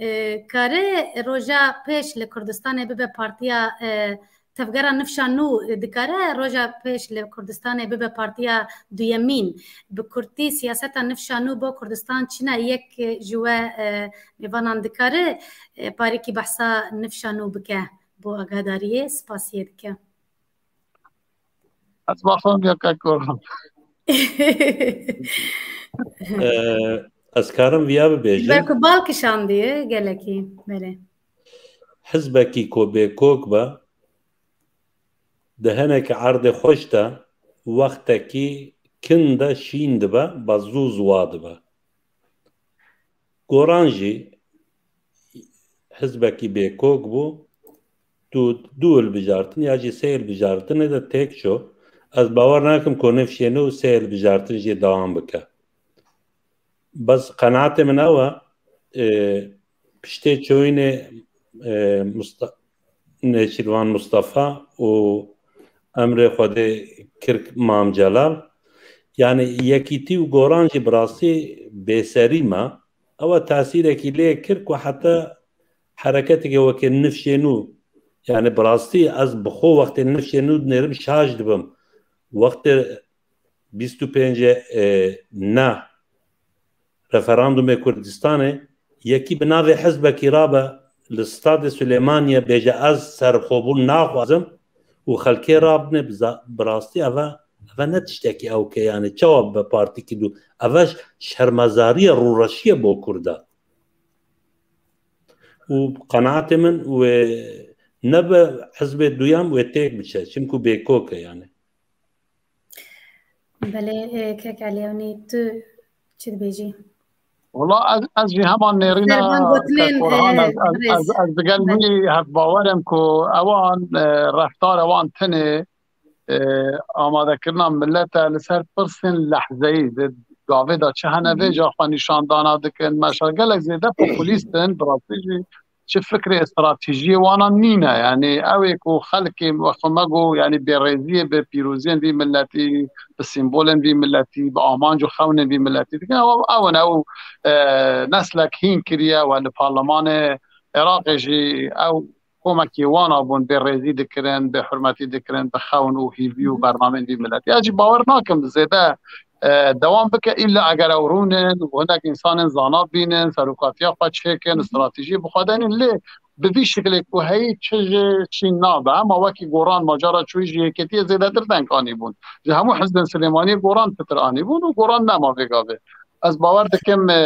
e, kare roja pêş li Kurdistanê bibe partiya, e, Tevgera nifşa nû dikare roja pêş li Kurdistanê bibe partiya duyemîn. Bi kurtî, siyaseta nifşa nû bo Kurdistan çi ne? Yek ji we, e, mêvanan dikare, e, parêkî behsa nifşa nû bike bo agadariyê? Spasiyê dike. Ez baxam ya kek Orhan. E, ez karim viya bibêjim. Belku bal kişandiye gelekî. Belê. Hizbekî ku bêkok be, di hinekî erdê xweş de wextekî kin de şîn dibe, ba zû ziwa dibe. Goran jî hizbekî bêkok bû, tu du hilbijartin ya jî sê hilbijartinê de têk çû. Ez bawer nakim ku nifşê nû sê hilbijartin jî dewam bike. Bes qenaetê min ew e, e, piştê çoyînê, e, Musta-, Nêçîrvan Mustafa û emrê Xwedê Kirk Mam Celal, yani Yekîtî û Goran jî bi rastî bêserî me. Ew e tesîrekî lê kir ku heta hereketeke weke Nifşê Nû, yani bi rastî ez bi xwe wextê Nifşê Nû dinêrim şaş dibim. Wextê bîst û pêncê, e, ne referandumê Kurdistanê, yekî bi navê hizbekî rabe li Stadê Silêmaniyê bêje, ez serxwebûn naxwazim û xelkê rabine bi za-, bi rastî eve, eve ne tiştekî ewke, yani çawa bi partîkî dû, eve şermezariye, rûreşiye bo Kurda. Û qenaetê min wê ne bi hizbê duyem wê têk biçe, çimkû bêkok e yani. Belê, e, kek Elî Ewnî, tu çi dibêjî? Wala ez, ez jî heman nêrîna Serban gotinên, kek Orhan, e, ez, ez, birêz. Ez, ez digel Belê. Wî hevbawer im ku ewan, e, reftara wan tenê, e, amadekirina milet e li ser pirsên lehzeyî. Di gavê de çi hene Hı hı. vêca xwe nîşandana dikin. Meşa gelek zêde populîst in, bi rastî jî çi fikrê stratejiyê wana nîne. Yani ew ê ku xelkê wexwe me got, yani bêrêziyê bi pîroziyên vî miletî, bi sîmbolên vî miletî, bi amanc û xewnên vî miletî dikin. Ew, ew in, ew, e, neslek hîn kiriye we li parlemanê Iraqê jî ew komekî wan a bûn bê rêzî dikirin, bê hurmetî dikirin, bi xewn û hîvî û bernamên vî miletî. Ez jî bawer nakim zêde, e, dewam bike, îlla eger ew rûnin û hinek însanên zana bînin, serokatiya xwe çêkin, stratejiyê bi xwe denin, lê bi vî şiklê ku heyî çi ji çîn nabe. Hema wekî goran ma cara çûyî ji yeketiyê zêdetir deng anîbûn. Ji hemû hizbên Silêmaniyê goran pitir anîbûn û goran nema vê gavê. Ez bawer dikim, e,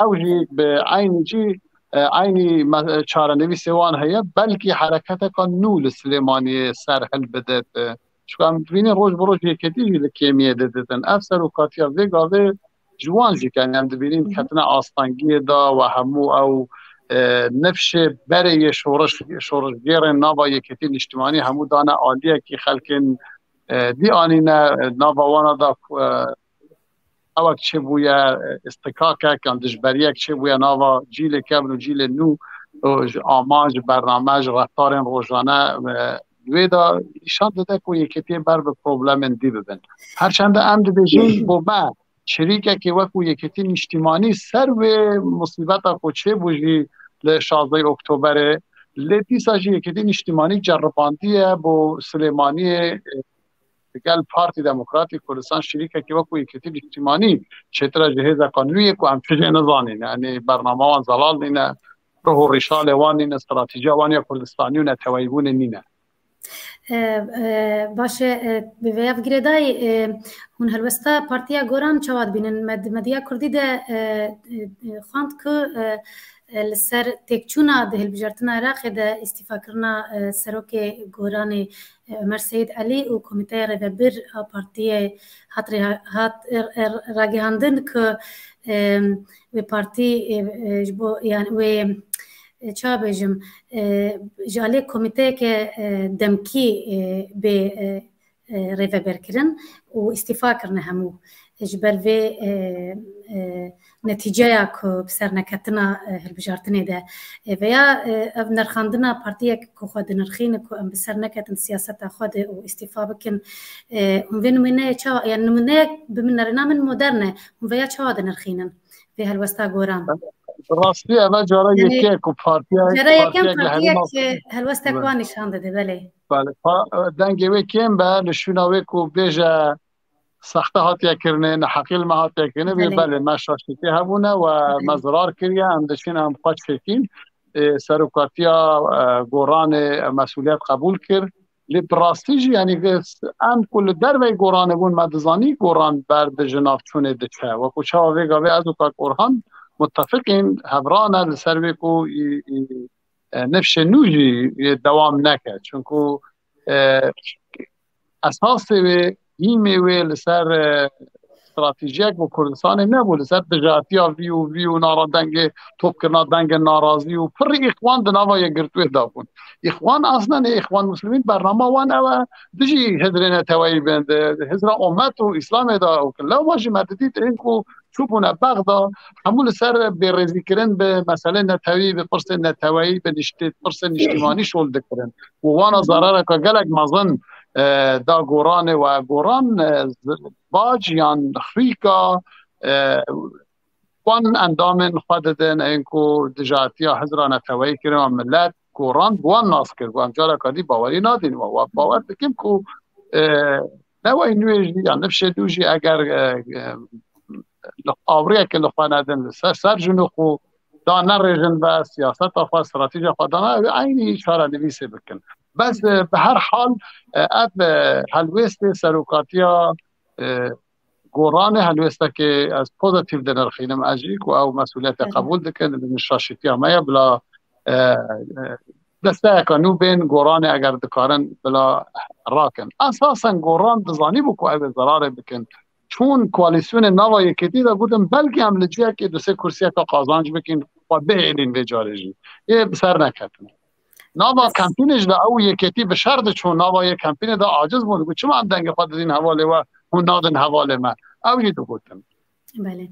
ew jî bi eynî cî, e, eynî me-, çarenivîsê wan heye, belkî hereketeka nû li Silêmaniyê ser hilbidit. E, çunka em dibînin roj bi roj yeketî jî li kêmiyê de didin. Ev serokatiya vê gavê ji wan jî, yani em dibînin ketine astengiyê de we hemû ew, e, nifşê berê yê şoriş, şorişgêrên nava yeketî niştimanî hemû dane aliyekî xelkên, e, dî anîne, e, nava wana da, e, ewek çêbûye, e, istikakek yan dijberiyek çêbûye nava cîlê kevn û cîlê nû, û ji amanc, bername, ji reftarên rojane, e, wê de nîşan dide ku yeketiyê ber bi problemên dî bibin. Her çende em dibêjin bo me, çirîkekê wekû yeketî niştimanî ser wê musîbeta ku çêbû jî li şazdehê Oktoberê, lê dîsa jî yeketî niştimanî ceribandiye bo Silêmaniyê, e, digel Partî Demokratî Kurdistan şirîkekî wekû yeketî niştimanî çêtir e ji hêzeka nû yê ku em tijê nizanîn. Yanî bernama wan zelal nîne, ruh û rîşalê wan nîne, stratejiya wan ya Kurdistanî û neteweyîbûnê nîne. E, e, baş e, e, bi vêya girêdayî, e, hûn helwesta Partiya Goran çawa dibînin? Med-, medya Kurdî de, e, e, e, xwend ku, e, e, li ser têkçûna di hilbijartina Iraqê de îstîfakirina, e, serokê Goranê, e, Ömer Seyîd Elî û Komîteya Rêvebir a Partiyê hat rê-, hat, e, e, ragihandin ku, e, wê partî, e, e, ji bo, yani wê, e, çawa bêjim, e, ji alê komîteyeke, e, demkî, e, bê, e, e, rêveberkirin û îstîfa kirine hemû. Ji ber vê, e, e, netîceya ku bi ser neketina, e, hilbijartinê de, e, veya, e, ev nirxandina partiyek ku xwe dinirxîne ku em bi ser neketin siyaseta xwe de û îstîfa bikin, e, hûn vê nimûneyê çawa, yani nimûneyek bi min nerêna min modern e, hûn veya çawa dinirxînin vê helwesta Goran? Bi rastî eve cara Yanî, yekê ku partiya, cara yekem partiyek li partiyek, herêma e, helwestek Bi- wan nîşan dide, belê. Belê. Pa-, dengê wê kêm be, li şûna wê ku bêje sexte hatiye kirinê, neheqî li me hatiye kirinê, wê Belê. belê me şaştîtî hebûne we Belê. me zirar kiriye, em diçin em xwe çêkîn. Ê, serokatiya, e, Goranê, e, mesûliyet qebûl kir. Lê bi rastî jî, yanî, em ku li derveyî Goranê bûn, me dizanî Goran ber di ji navçûnê diçe. Wekû çawa vê gavê ez û kak Orhan muttefiqîn, hevran e li ser wê ku î, î, e, nifşê nû jî yê dewam neke. Çunku, e, esasê wê, hîmê wê li ser, e, stratejiyek bo Kurdistanê nebû, li ser dijatiya vî û vî û nara dengê, topkirina dengê narazî û pirî îxwan di nava yekgirtûyê de bûn. Îxwan aslen ê Îxwan Muslimîn bernama wan ew e, dijî hizrê neteweyî bin, di hizra omet û Îslamê de û lewma jî me didît ên ku çûbûne Bexda, hemû li ser bêrêzîkirin bi meselê netewî, bi pirsên neteweyî, bi niştê, pirsên niştimanî şol dikirin. Û wana zarareke gelek mezin, e, da Goranê we. Goran, e, z-, bac yan xwîka, e, wan endamên xwe didin, ên ku dijatiya hizra neteweyî kirin, wan milet Goran bi wan nas kir. Wan careka dî bawerî nadîn. Wa, wa bawer dikim ku, e, newey nû jî, yan nifşê dû jî eger, e, e, li, avriyeke li xwe nedin, li ser, ser jin û xwe da nerêjin ve siyaseta xwe, stratejiya xwe dana, ew ê eynî çarenivîsê bikin. Bes, e, bi her hal, e, ev, e, helwêstê serokatiya, e, Goranê helwêstekê ez pozitîf dinirxînim ez jî ku ew mesûliyetê Evet. qebûl dikin, bi şaşîtiya me ye bila, e, e, desteyeka nû bên Goranê eger dikarin bila rakin. Esasen Goran dizanîbû ku ew ê zerarê bikin. Çûn koalîsyonê nava yeketî de gotin belkî em li cihekê du sê kursiyeka qazanc bikin, xwe bihêlîn vê carê jî. Ê bi ser neketin. Nava kempînê jî de ew yeketî bi şer diçûn, nava yê kempînê de aciz bûn. Digot, çima em dengê xwe didîn hevalê we, hûn nadin hevalê me? Ew jî digotin. Belê.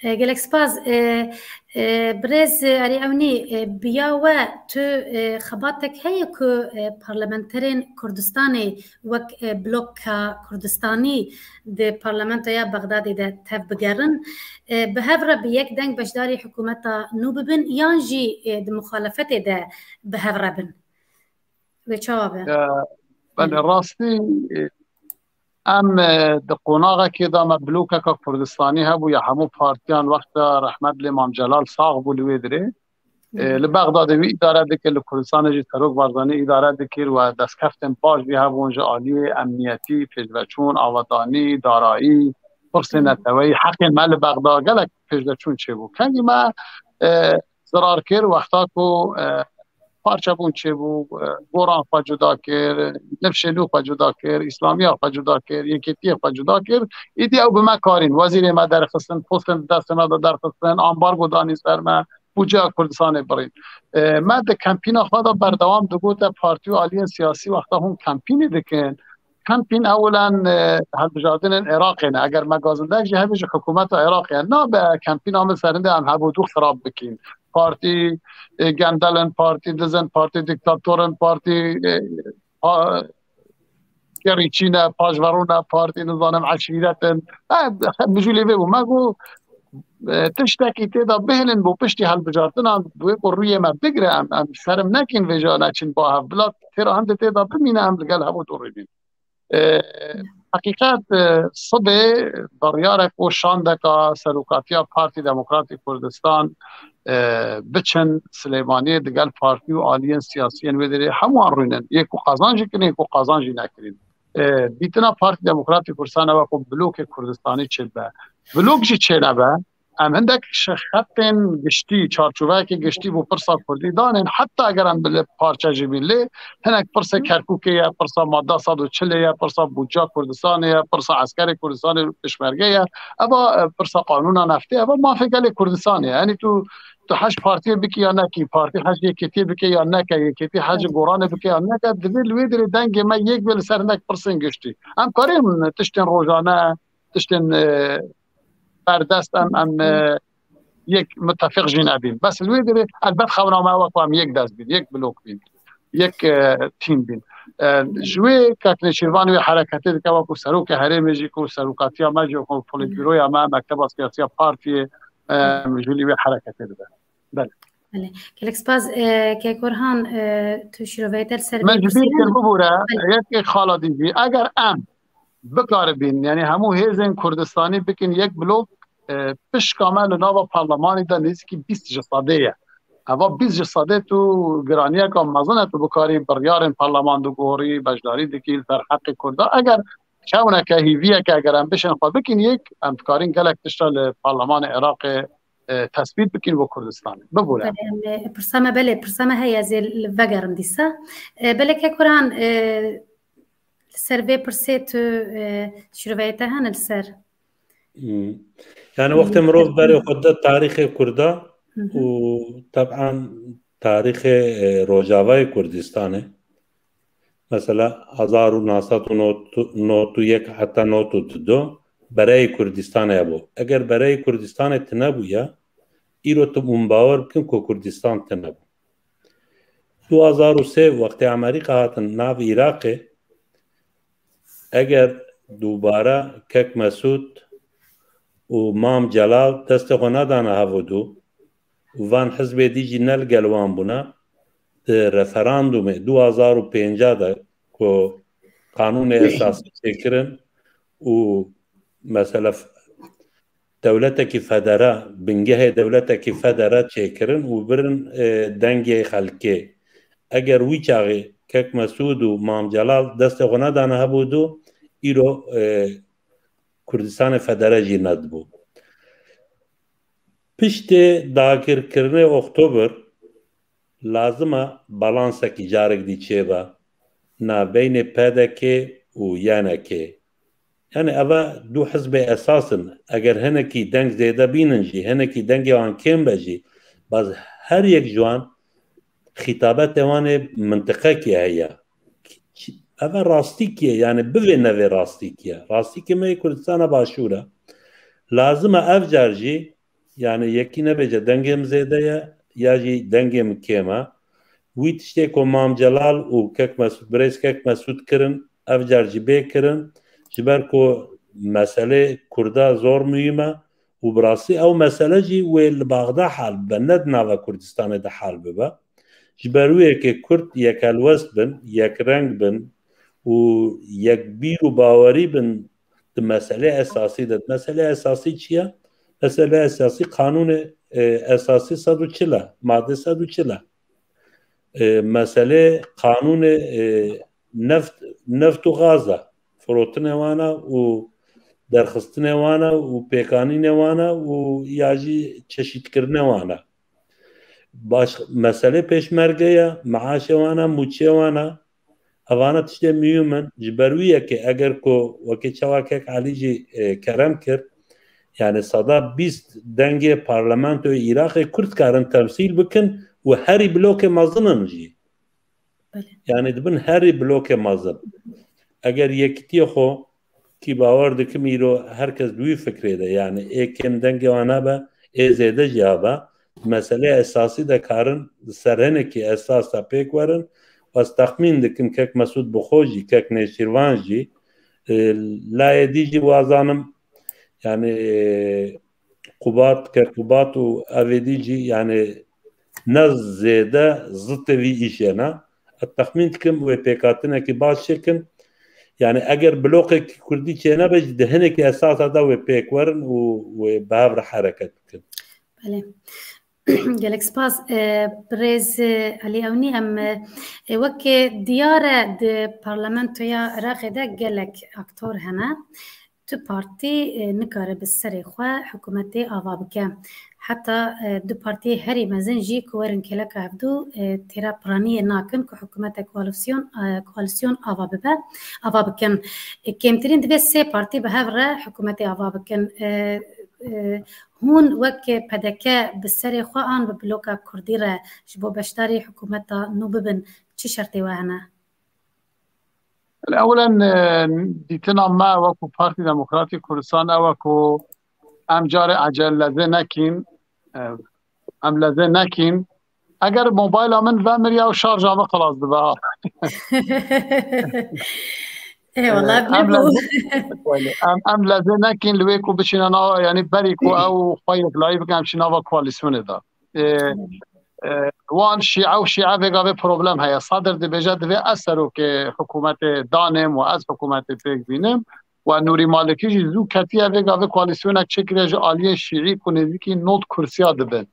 E, gelek spas. E, E, Birêz Erî Ewnî, e, bi ya we tu, e, xebatek heye ku, e, parlamenterên Kurdistanê wek, e, bloka Kurdistanî di parlamentoya Bexdadê de tev bigerin, e, bi hev re bi yek deng beşdarî hikûmeta nû bibin yan jî, e, di muxalefetê de bi hev re bin? Wê çawa be? E, belê, rastî, e, em, e, di qonaxekê de me blokeka Kurdistanî hebû ya hemû partiyan wexta rehmet lê Mam Celal sax bû li wê dirê. E, li Bexdadê wî îdare dikir, li Kurdistanê jî Serok Barzanî îdare dikir we destkeftên baş jî hebûn ji aliyê emniyetî, pêşveçûn, avadanî, darayî, pirsên neteweyî, heqên me li Bexda gelek pêşveçûn çêbû. Kengî me, e, zirar kir wexta ku, e, parçebûn çêbû, e, goran xwe cuda kir, nifşê nû xwe cuda kir, îslamiya xwe cuda kir, yekêtiyê xwe cuda kir. Îdî ew bi me karîn. Wezîrê me derxistin, postên di destê me de derxistin, ambargo danî ser me, bûceya Kurdistanê birîn. E, me di kempîna xwe de berdewam digote partî û aliyên siyasî wexta hûn kempînê dikin, kempîn ewilen, e, hilbijartinên Iraqê ne. Eger me gazindek jî hebe ji hikûmeta Iraqê ye, nabe kempîna min serinde em hevûdû xirab bikîn. Partî, e, gendelin, partî dizin, partî dîktatorin, partî, e, pa-, kerîçî ne, paşverû ne, partî nizanim eşîret in. E, mijûlê vê bû. Me got, e, tiştekî tê de bihêlin bo piştî hilbijartinan, wê ku rûyê me bigire, em, em şerm nekin vêca neçin ba hev. Bila têra hindê tê de bimîne, em li gel hevûdû rûbîn. E, heqîqet, e, sibê biryarek û şandeka serokatiya Partî Demokratîk Kurdistan, e, biçin Silêmaniyê digel partî û aliyên siyasiyên wê derê hemûyan rûnin. Yê ku qazanc jî kirin, yê ku qazanc jî nekirin. E, dîtina Partî Demokratîk Kurdistan ew e ku blokê Kurdistanî çêbe. Blok jî çênebe, em hindek ji xetên giştî, çarçoveyekê giştî bo pirsa Kurdî danên, heta eger em bi parçe jî bîn. Lê hinek pirsê Kerkûkê ye, pirsa madda sed û çilê ye, pirsa bûdca Kurdistanê ye, pirsa eskerê Kurdistanê, pêşmerge ye. Eva, e, pirsa qanûna neftê, eva mafê gelê Kurdistanê ye. Yanî tu, tu hej partiyê bikî ya nekî, partî hej yekêtiyê bike ya neke, yekêtî hej goranê bike ya neke, divê li wê dirê dengê me yek be li ser hinek pirsên giştî. Em karîn tiştên rojane, tiştên, e, berdest em, em, e, yek mitefiq jî nebîn. Bes li wê dirê elbet xewna me ew e ku em yek dest bîn, yek blok bîn, yek, e, tîm bîn. E, ji wê Kak Nêçîrvan wê hereketê dike wekû serokê herêmê jî ku serokatiya me jî ku polîtbîroya me, mekteba siyasiya partiyê, e, mijûlî wê hereketê dibe. Belê. Belê. Gelek spas, e, Kek Orhan, e, tu şîroveyê te li ser Me vê ji bîr pirsê kir, hene? Bibûre, Belê. Yek, yek xala dî jî. Eger em bikaribîn, yanî hemû hêzên Kurdistanî bikin yek blok, e, pişka me li nava parlemanî de nêzîkî bîst ji sedê ye. Eva bîst ji sedê tu giraniyeka mezin e, tu bikarî biryarên parleman dugorî, beşdarî dikî li ser heqê Kurda. Eger çewneke, hîviyeke, eger em bişên xwe bikin yek, em dikarîn gelek tişta li parlemanê Iraqê, e, tesbît bikin bo Kurdistanê. Bibûre. Belê, em, e, pirsa me, belê, pirsa me heye, ez ê li vegerim dîsa. E, belê Kek Orhan, e, li ser vê pirsê tu, e, şîroveyê te hene li ser? Hmm. Yani wextê mirov berê xwe de tarîxê Kurda Hı hı. û teban tarîxê, e, Rojavayê Kurdistanê. Mesela hezar û neh sed û nod û yek heta nod û du bereyê Kurdistanê hebû. Eger bereyê Kurdistanê tine bûya, îro tu hûn bawer bikin ku Kurdistan tine bû. Du hezar û sê wextê Amerîka hatin nav Iraqê, eger dubare Kek Mesûd û Mam Celal destê xwe nedane hevûdû, û van hizbê dî jî ne li gel wan bûne, di referandumê du hezar û pênca de ku qanûnê esasî çêkirin û mesela f-, dewletekî federe, bingehê dewletekî federe çêkirin û birin, e, dengê xelkê. Eger wî çaxê Kek Mesûd û Mam Celal destê xwe nedane hevûdû, îro, e, Kurdistanê federe jî nedibû. Piştê dagirkirinê Oktober, lazim e balansekî carek dî çêbe navbeynê P D K û Y N K. Yani eve du hizbê esas in. Eger hinekî deng zêde bînin jî, hinekî dengê wan kêm be jî, baz her yek ji wan xîtabetê wan ê mintiqekê heye. Eve rastîkî ye, yani bivê nevê rastîkî ye. Rastîkê me yê Kurdistana Başûr e. Lazim e ev car jî Yani yekî nebêje dengê min zêde ye ya jî dengê min kêm e. Wî tiştê ku Mam Celal û Kek Mesûd, birêz Kek Mesûd kirin, ev car jî bê kirin. Ji ber ku meselê Kurda zor muhîm e û bi rastî ew mesele jî wê li Baxda hal bibe, ne di nava Kurdistanê de hal bibe. Ji ber wê yekê Kurd yek helwest bin, yek reng bin û yek bîr û bawerî bin di meselê esasî de. Meselê esasî çi ye? Meselê esasî qanûnê, e, esasî sed û çil e, madde sed û çil e. E, meselê qanûnê, e, neft, neft û gaz e. Firotinê wan e û derxistinê wan e û pêkanînê wan e û ya jî çeşîtkirinê wan e. Baş, meselê pêşmerge ye, meaşê wan e, mûçê wan e. Evana tiştê muhîm in. Ji ber wî yekê eger ku wekî çawa Kek Elî jî, e, kerem kir, yani seda bîst dengê parlamentoyê Iraqê Kurd karin temsîl bikin û herî blokê mezin in jî. Belê. Yani dibin herî blokê mezin. Eger yekîtiyê xwe, ki bawer dikim îro her kes di wî fikrê de, yani ê kêm dengê wan hebe, ê zêde jî hebe, meselê esasî de karin di ser hinekî esas de pêk werin. Ez texmîn dikim Kek Mesûd bi xwe jî, Kek Nêçîrvan jî, e, layê dî jî wazanim, yani, e, Qubat, Kek Qubat û evêdî jî, yani ne zêde zitê vî îşê ne. Ez texmîn dikim wê pêkhatinekî baş çêkin. Yani eger bloqekî Kurdî çênebe jî di hinekî esasa de wê pêk werin û wê bi hev re hereket bikin. Belê. Gelek spas. E, birêz, e, Elî Ewnî, em, e, e, wek diyar e di parlamentoya Iraqê de gelek aktor hene. Tu partî, e, nikare bi serê xwe hikûmetê ava bike. Heta, e, du partiyê herî mezin jî ku werin kêleka hevdû, e, têra piraniyê nakin ku hikûmete koalîsyon, e, koalîsyon ava bibe, ava bikin. E, kêmtirîn divê sê partî bi hev re hikûmetê ava bikin. E, e, hûn wek P D K bi serê xwe an bi bloka Kurdî re ji bo beşdarî hikûmeta nû bibin, çi şertê we hene? Ewlen, e, dîtina me wekû Partî Demokratîk Kurdistan ew e ku em carê ecel lezê nekîn, e, em lezê nekîn. Eger mobayla min vemiriya û şarja min xilas dibe, ha. Ê, wala, e, em lezê, em, em lezê nekîn li wê ku biçîne nava, yanî berî ku ew xwe yeklayî bikin, em çî nava koalîsyonê de. E, e, wan şîe û şîe vê gavê problem heye. Sadr dibêje, divê ez serokê hikûmetê danêm û ez hikûmetê pêk bînim. Û Nûrî Malikî jî zû ketiye vê gavê koalîsyonek çêkiriye ji aliyê şîî ku nêzîkî nod kursiya dibin.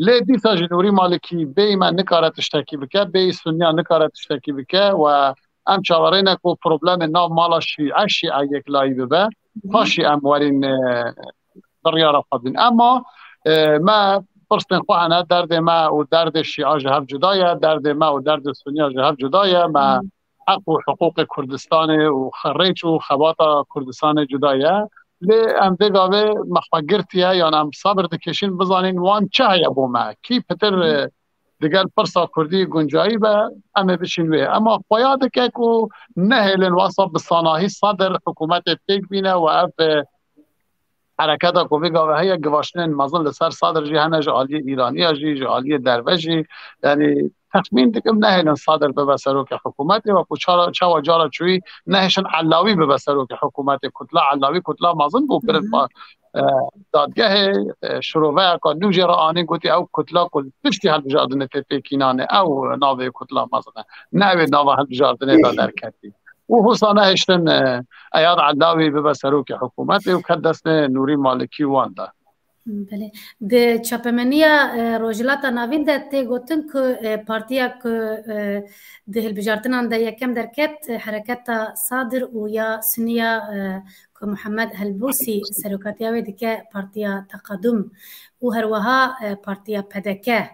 Lê dîsa jî Nûrî Malikî bêyî me nikare tiştekî bike, bêyî sunniya nikare tiştekî bike û em çaverêne ku problemê nav mala şîe, şîe yeklayî bibe. Paşî em werîn, e, biryara xwe bidin. Ema, e, me pirsên xwe hene, derdê me û derdê şîa ji hev cuda ye, derdê me û derdê sunniya ji hev cuda ye. Me heq û hiqûqê Kurdistanê û xe-, rêç û xebata Kurdistanê cuda ye. Lê em vê gavê me xwe girtiye, yan em sabir dikêşin bizanîn wan çi heye bo me. Kî pitir, e, digel pirsa Kurdî guncayî be, em ê biçin wê. Ema xuya dike ku nehêlin wasa bi sanahî Sadr hikûmetê pêk bîne û ev, e, hereketa ku vê gavê heye, givaştinên mezin li ser Sadr jî hene, ji aliyê Îraniya jî, ji aliyê derve jî. Yanî texmîn dikim nehêlin Sadr bibe serokê hikûmetê, wekû çara, çawa cara çûyî nehêşin Ellawî bibe serokê hikûmetê. Kutla Ellawî kutla mezin bû, birin pa-, e, dadgehê, e, şiroveyeka nû jê re anîn, gotî ew kutla ku piştî hilbijardinê tê pêkînanê, ew navê kutla mezin e. Ne ew ê nava hilbijardinê de derketî. Û husa nehiştin, e, Eyad Ellawî bibe serokê hikûmetê û ket destê Nûrî Malikî wan de. Belê. Di çapemeniya, e, Rojhilata Navîn de tê gotin ku, e, partiya ku, e, di hilbijartinan de yekem derket, e, hereketa Sadir û ya Suniya, e, ku Muhammed Helbûsî serokatiya wê dike, Partiya Teqadum û herweha, e, Partiya P D K.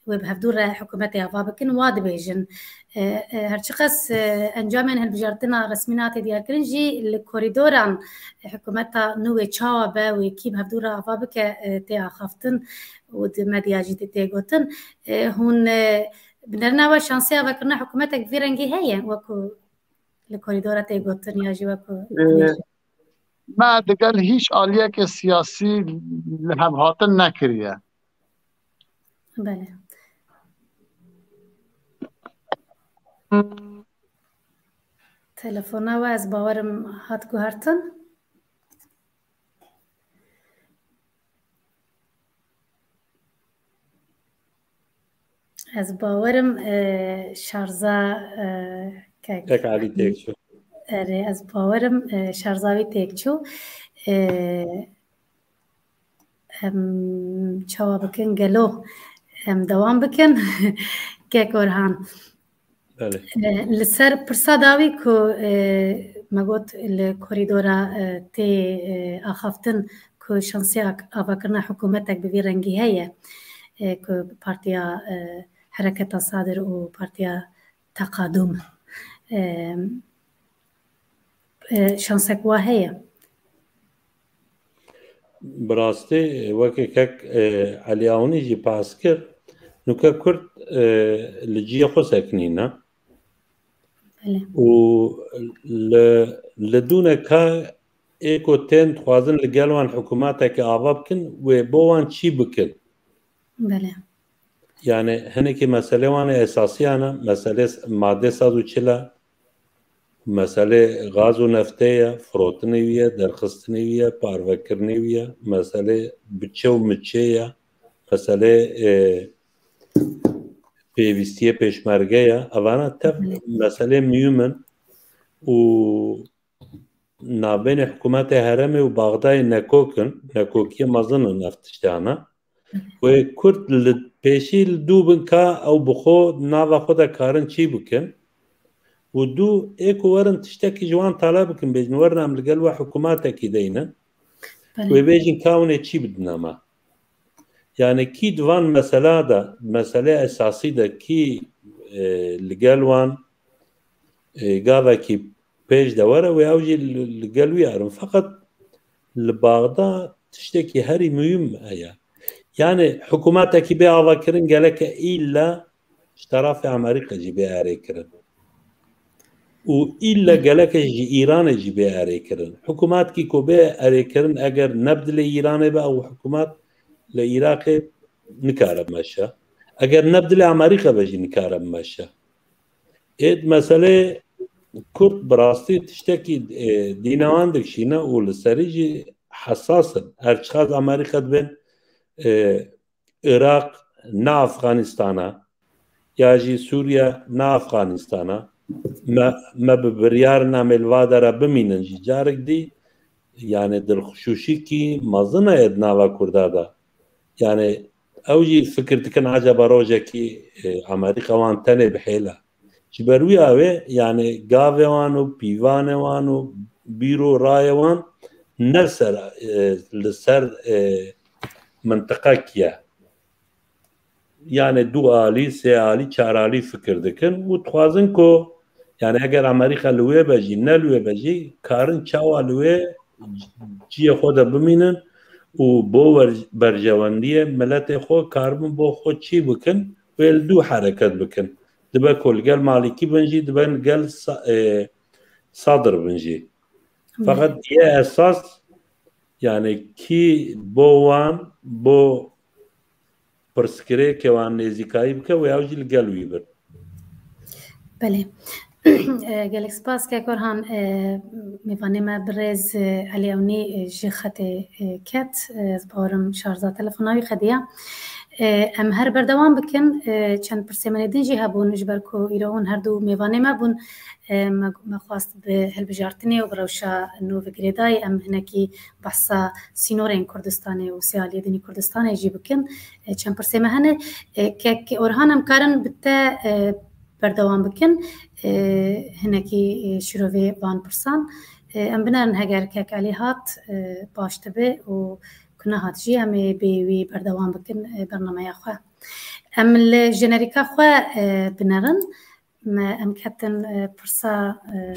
Wê bi hevdû re hikûmetê ava bikin, wa dibêjin. E, e, her çiqas, e, encamên hilbijartina resmî nehate diyarkirin jî li korîdoran hikûmeta nû wê çawa be, wê kî bi hevdû re ava bike, e, tê axaftin û di medya jî tê, tê gotin. E, hûn, e, bi nerina we şansê avakirina hikûmetek bi vî rengî heye, wekû li korîdora tê gotin ya jî wekû E, dibêjin? me digel hîç aliyeke siyasî li hevhatin nekiriye. Belê. Telefona we ez bawerim hat guhertin. Ez bawerim, e, şarja, e, kek Kek Alî têk çû. Erê, ez bawerim, e, şarja wî têk çû. E, em çawa bikin gelo? Em dewam bikin. Kek Orhan. Belê. E, li ser pirsa dawî ku, e, me got li korîdora, e, tê, e, axaftin ku şansê ak-, avakirina hikûmetek bi vî rengî heye, e, ku Partiya, e, Hereketa Sadir û Partiya Teqadûm, e, e, şansek wa heye. Bi rastî, weke kek, e, Elî Awnî jî behs kir, nûke Kurd, e, li cihê xwe sekinîne. Belê. Û li, li dûneka ê ku tên dixwazin li gel wan hikûmeteke ava bikin, wê bo wan çî bikin? Belê. Yani hinekî meselê wan ê esasiyan e, meselê s-, madê sed û çil e, meselê gaz û neftê ye, firotinê wî ye, derxistinê wî ye, parvekirinê wî ye, meselê biçe û miçê ye, meselê, e, pêvîstiyê pêşmerge ye. Evana tev Belê. meselê muhîm in û navbênê hikûmetê herêmê û Baxdayê nekok in, nekokiyê mezin in ev tiştana. Wê Kurd li pêşî li dû bin ka ew bi xwe nava xwe de karin çî bikin. Û dû ê ku werin tiştekî ji wan taleb bikin, bêjin werin em li gel we hikûmatekî deynin. Belê. Wê bêjin ka hûn ê çî bidine me. Yani kî di van mesela de, meselê esasî de kî, e, li gel wan, e, gavekî pêş de were, wê ew jî li, li gel wî erin. Feqet li Baxda tiştekî herî muhîm heye. Yani hikûmetekî bê avakirin gereke îlle ji terafê Amerîka jî bê erêkirin. Û îlle gereke ji Îranê jî bê erêkirin. Hikûmetkî ku bê erêkirin eger ne bi dilê Îranê be ew hikûmet li Iraqê nikare bimeşe. Eger ne bi dilê Amerîka be jî nikare bimeşe. Êd meselê Kurd bi rastî tiştekî, e, dînewan dikişîne û li serî jî hesas in. Her çiqas Amerîka dibên, e, Iraq ne Afganîstan e, ya jî Sûriye ne Afganîstan e. Me, me bi biryar in em ê li va dera bimînin jî. Carek dî, yani dilxuşîkî mezin heye di nava Kurda de. Yani ew jî fikir dikin, ecaba rojekî, e, Amerîka wan tenê bihêle. Ji ber wî awê, yani gavê wan û pîvanê wan û bîr û rayê wan ne ser, e, li ser, e, mintiqekî ye. Yani du alî, sê alî, çar alî fikir dikin û dixwazin ku, yani eger Amerîka li wê be jî, ne li wê be jî, karin çawa li wê ciyê xwe de bimînin û bo wer-, berjewendiyê miletê xwe karibin bo xwe çî bikin, wê li dû hereket bikin. Dibe ku li gel Malîkî bin jî, dibe li gel Sa-, e, Sadir bin jî. Belê. Feqet yê esas, yani kî bo wan, bo pirsgirêkê wan nêzîkayî bike, wê ew jî li gel wî bin. Belê. E, gelek spas kek Orhan, e, mêvanê me birêz, e, Elî Ewnî, e, ji xetê, e, ket. E, ez bawerim şarja telefona wî xediya. E, em her berdewam bikin. E, çend pirsê me nê din jî hebûn, ji ber ku îro hûn her du mêvanê me bûn. E, me, me xwest bi hilbijartinê û bi rewşa nû ve girêdayî em hinekî behsa sînorên Kurdistanê û sê aliyê din ê Kurdistanê jî bikin. E, çend pirsê me hene. E, kek Orhan, em karin bi te, e, berdewam bikin. E, hinekî, e, şîrovê van pirsan. E, em binerin heger kek Elî hat, e, baş dibe û ku nehat jî em ê bê wî berdewam bikin, e, bernameya xwe. Em li jenerîka xwe, e, binerin. Me em ketin, e, pirsa, e,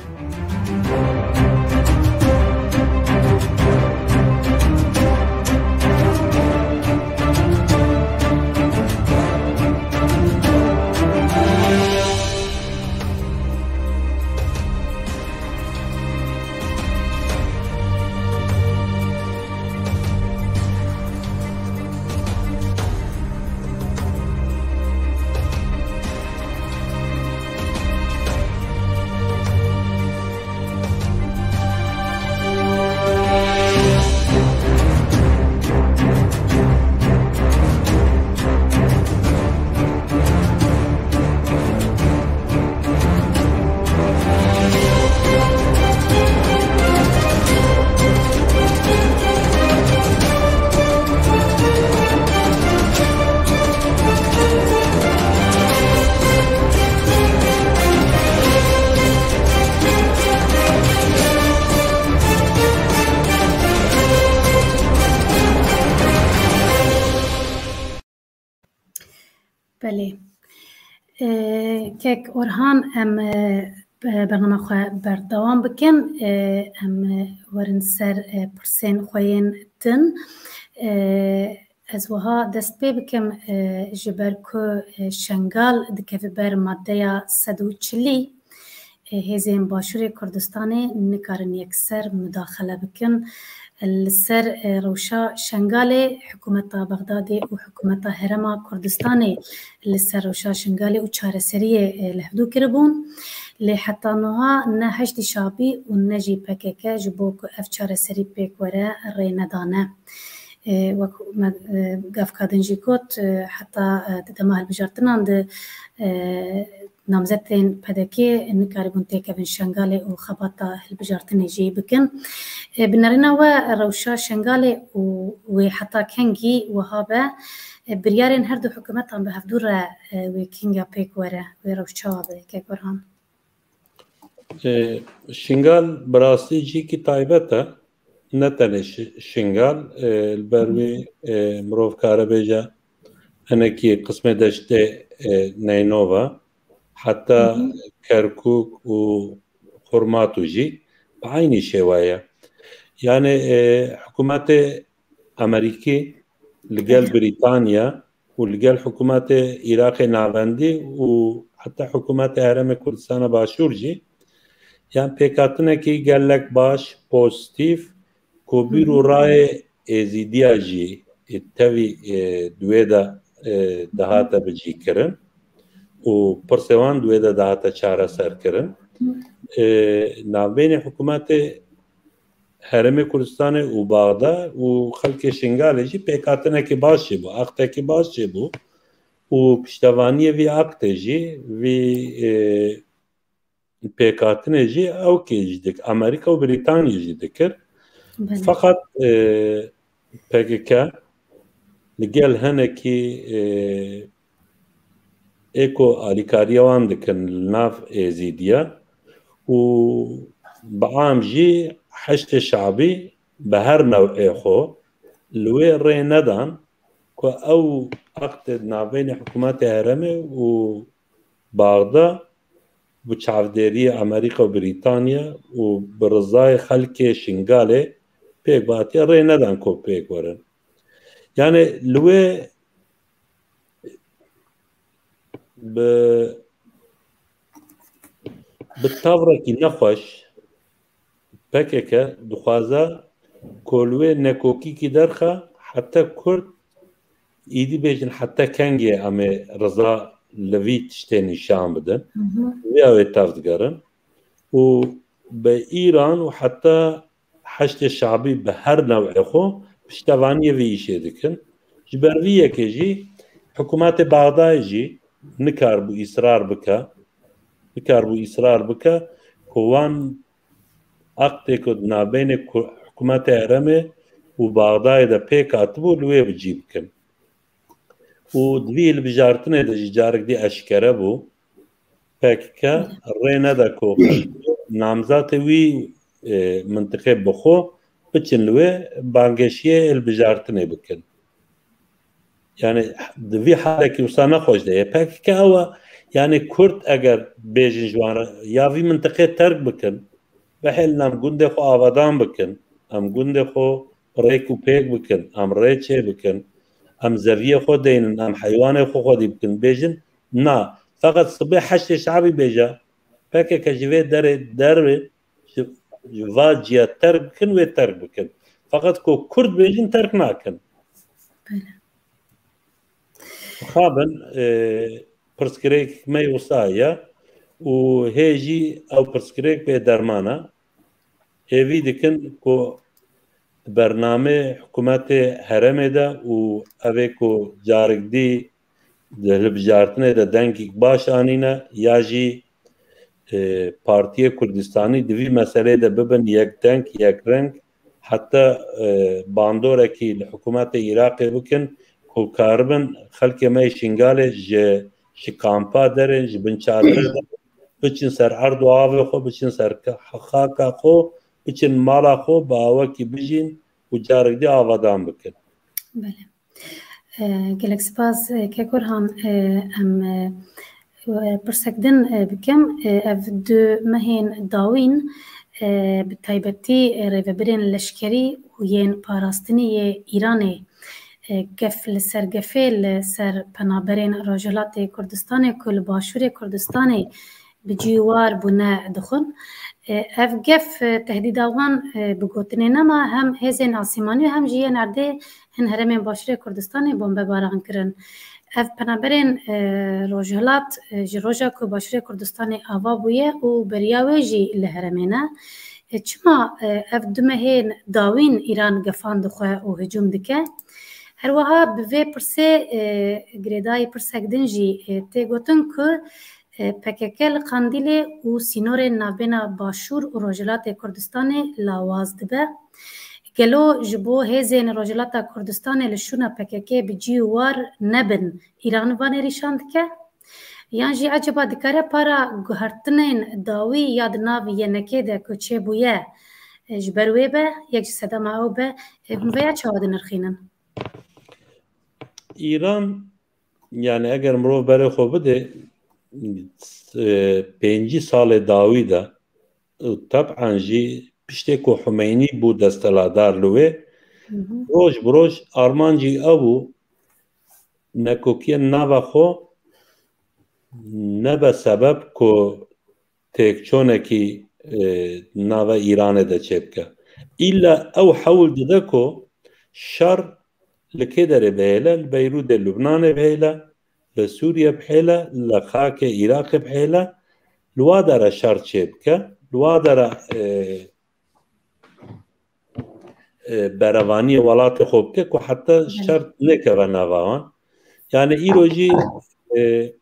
Kek Orhan, em, e, bernama xwe berdewam bikin. E, em, e, werin ser, e, pirsên xwe yên din. E, ez wiha dest pê bikim, e, ji ber ku, e, Şengal dikeve ber maddeya sed û çilî, e, hêzên Başûrê Kurdistanê nikarin yekser mudaxele bikin. Li ser, e, rewşa Şengalê, hikûmeta Bexdadê û hikûmeta Herêma Kurdistanê li ser rewşa Şengalê û çareseriyê, e, li hevdû kiribûn. Lê heta niha ne Heşdî Şabî û ne jî P K K ji bo ku ev çareserî pêk were rê nedane. E, wek me, e, gavka din jî got, e, heta, e, di dema hilbijartinan de, e, namzetên P D K nikaribûn têkevin Şengalê û xebata hilbijartinê jî bikin. E, bi nerîna we rewşa Şengalê û wê heta kengî wiha be, e, biryarên her du hikûmetan bi hevdû re, e, wê kinga pêk were, wê rewş çawa be, Kek Orhan? E, Şingal bi rastî cîkî taybet e. Ne tenê Şi-, Şingal, e, li ber wî, e, mirov kare bêje hinekî qismê deştê, e, Neynova, heta Kerkûk û Xurmatu jî bi eynî şêweye. Yani, e, hikûmetê Amerîkî li gel Brîtanya û li gel hikûmetê Iraqê Navendî û heta hikûmetê Herêmê Kurdistana Başûr jî, yan pêkhatinekî gelek baş, pozîtîf, ku bîr û rayê Êzîdiya jî, e, tevî, e, di wê de, e, dihate bicîkirin û pirsê wan di wê de dihate çareserkirin. E, navbênê hikûmetê Herêmê Kurdistanê û Baxda û xelkê Şingalê jî pêkhatinekî baş çêbû, aqtekî baş çêbû û piştevaniyê vî aqtê jî, vî, e, pêkhatinê jî ewkê jî dik-, Amerîka û Brîtanya jî dikir. Belê. Feqet, e, P K K li gel hinekî, e, ê ku alîkariya wan dikin li nav Êzîdiya û bi am jî Heşdê Şabî bi her new'ê xwe li wê rê nedan ku ew aqtê di navbeyne hikûmetê herêmê û Baxda bi çavdêriyê Amerîka û Brîtanya û bi rizayê xelkê Şingalê pêk batiye rê nedan ku pêk werin. Yani li wê bi, bi tavrekî nexweş P K K dixwaze ku li wê nekokîkî derxe heta Kurd îdî bêjin heta kengê em ê riza li vî tiştê nîşan bidin. Hı hı. Vê ew ê tev digerin û bi Îran û heta Heşdê Şabî bi her new'ê xwe piştevaniyê vê îşê dikin. Ji ber vî yekê jî hikûmetê Baxdayê jî nikaribû îsrar bike, nikaribû îsrar bike ku wan aqtê ku di navbeyne ku-, hikûmetê herêmê û Baxdayê de pêk hatibû li wê bi cî bikin. Û di vî hilbijartinê de jî carek dî eşkere bû, P K K rê neda ku namzatê wî, e, mintiqê bi xwe biçin li wê bangehişiyê hilbijartinê bikin. Yani di vî halekî wisa nexweş de ye. P K K ew e, yani Kurd eger bêjin ji wan re ya vî mintiqê terk bikin, bihêlin em gundê xwe avadan bikin, em gundê xwe rêk û pêk bikin, em rê çê bikin, em zeviyê xwe deynin, em heywanê xwe xwedî bikin, bêjin na. Feqet sibê Heşdê Şabî bêje, P K K ji vê derê derê ji, ji va ciya terk bikin, wê terk bikin. Feqet ku Kurd bêjin terk nakin. Belê. Mixabin, e, pirsgirêk me wisa ye û hê jî ew pirsgirêk bê derman e. Hêvî dikin ku di bernameyê hikûmetê herêmê de û ev ê ku carek dî di hilbijartinê de dengek baş anîne ya jî, e, Partiyê Kurdistanî di vî meseleyê de bibin yek deng, yek reng, heta, e, bandorekî li hikûmetê Iraqê bikin ku karibin xelkê me yê Şingalê ji, ji kampa derê, ji bin çadire de biçin ser erd û avê xwe, biçin ser ka-, xaka xwe, biçin mala xwe, bi awekî bijîn û carek dî avadan bikin. Belê. E, gelek spas, e, Kek Orhan, e, em, e, Pirsek din, e, bikim. E, ev du mehên dawîn, e, bi taybetî, e, rêvebirên leşkerî û yên parastinî yê Îranê, e, gef li ser gefê li ser penaberên Rojhilatê Kurdistanê ku li Başûrê Kurdistanê bi cî û war bûne dixwin. E, ev gef, e, tehdîda wan, e, bi gotinê nema, hem hêzên asîmanî û hem jî yên erdê hin herêmên Başûrê Kurdistanê bombebaran kirin. Ev penaberên, e, Rojhilat, e, ji roja ku Başûrê Kurdistanê ava bûye û beriya wê jî li herêmê ne. E, çima, e, ev du mehên dawîn Îran gefan dixwe û hicûm dike? Her wiha bi vê pirsê, e, girêdayî pirsek din jî, e, tê gotin ku, e, P K K li Qandîlê û sînorên navbêna Başûr û Rojhilatê Kurdistanê lawaz dibe. Gelo ji bo hêzên Rojhilata Kurdistanê li şûna P K K bi cî û war nebin, Îran van êrîşan dike? Yan jî eceba dikare para guhertinên dawî ya di nav Y N K'ê de ku çêbûye, e, ji ber wê be, yek ji sedema ew be, e, hûn vêya çawa dinirxînin? Îran, yani eger mirov berê xwe bide, e, pêncî salê dawî de, û teb'an jî piştê ku Humeynî bû desteladar li wê, Hı hı. roj bi roj armancî ew bû, nekokiyên nava xwe nebe sebeb ku têkçonekî, e, nava Îranê de çêbike. Îlla ew hewl dide ku şer li kê derê bihêle, li Beyrûdê Lubnanê bihêle, li Sûriye bihêle, li xakê Iraqê bihêle, li wa dere şer çêbike, li wa dere, e, e, berevaniyê welatê xwe bike ku heta Belê. şer nekeve nava wan. Yani îro jî, e,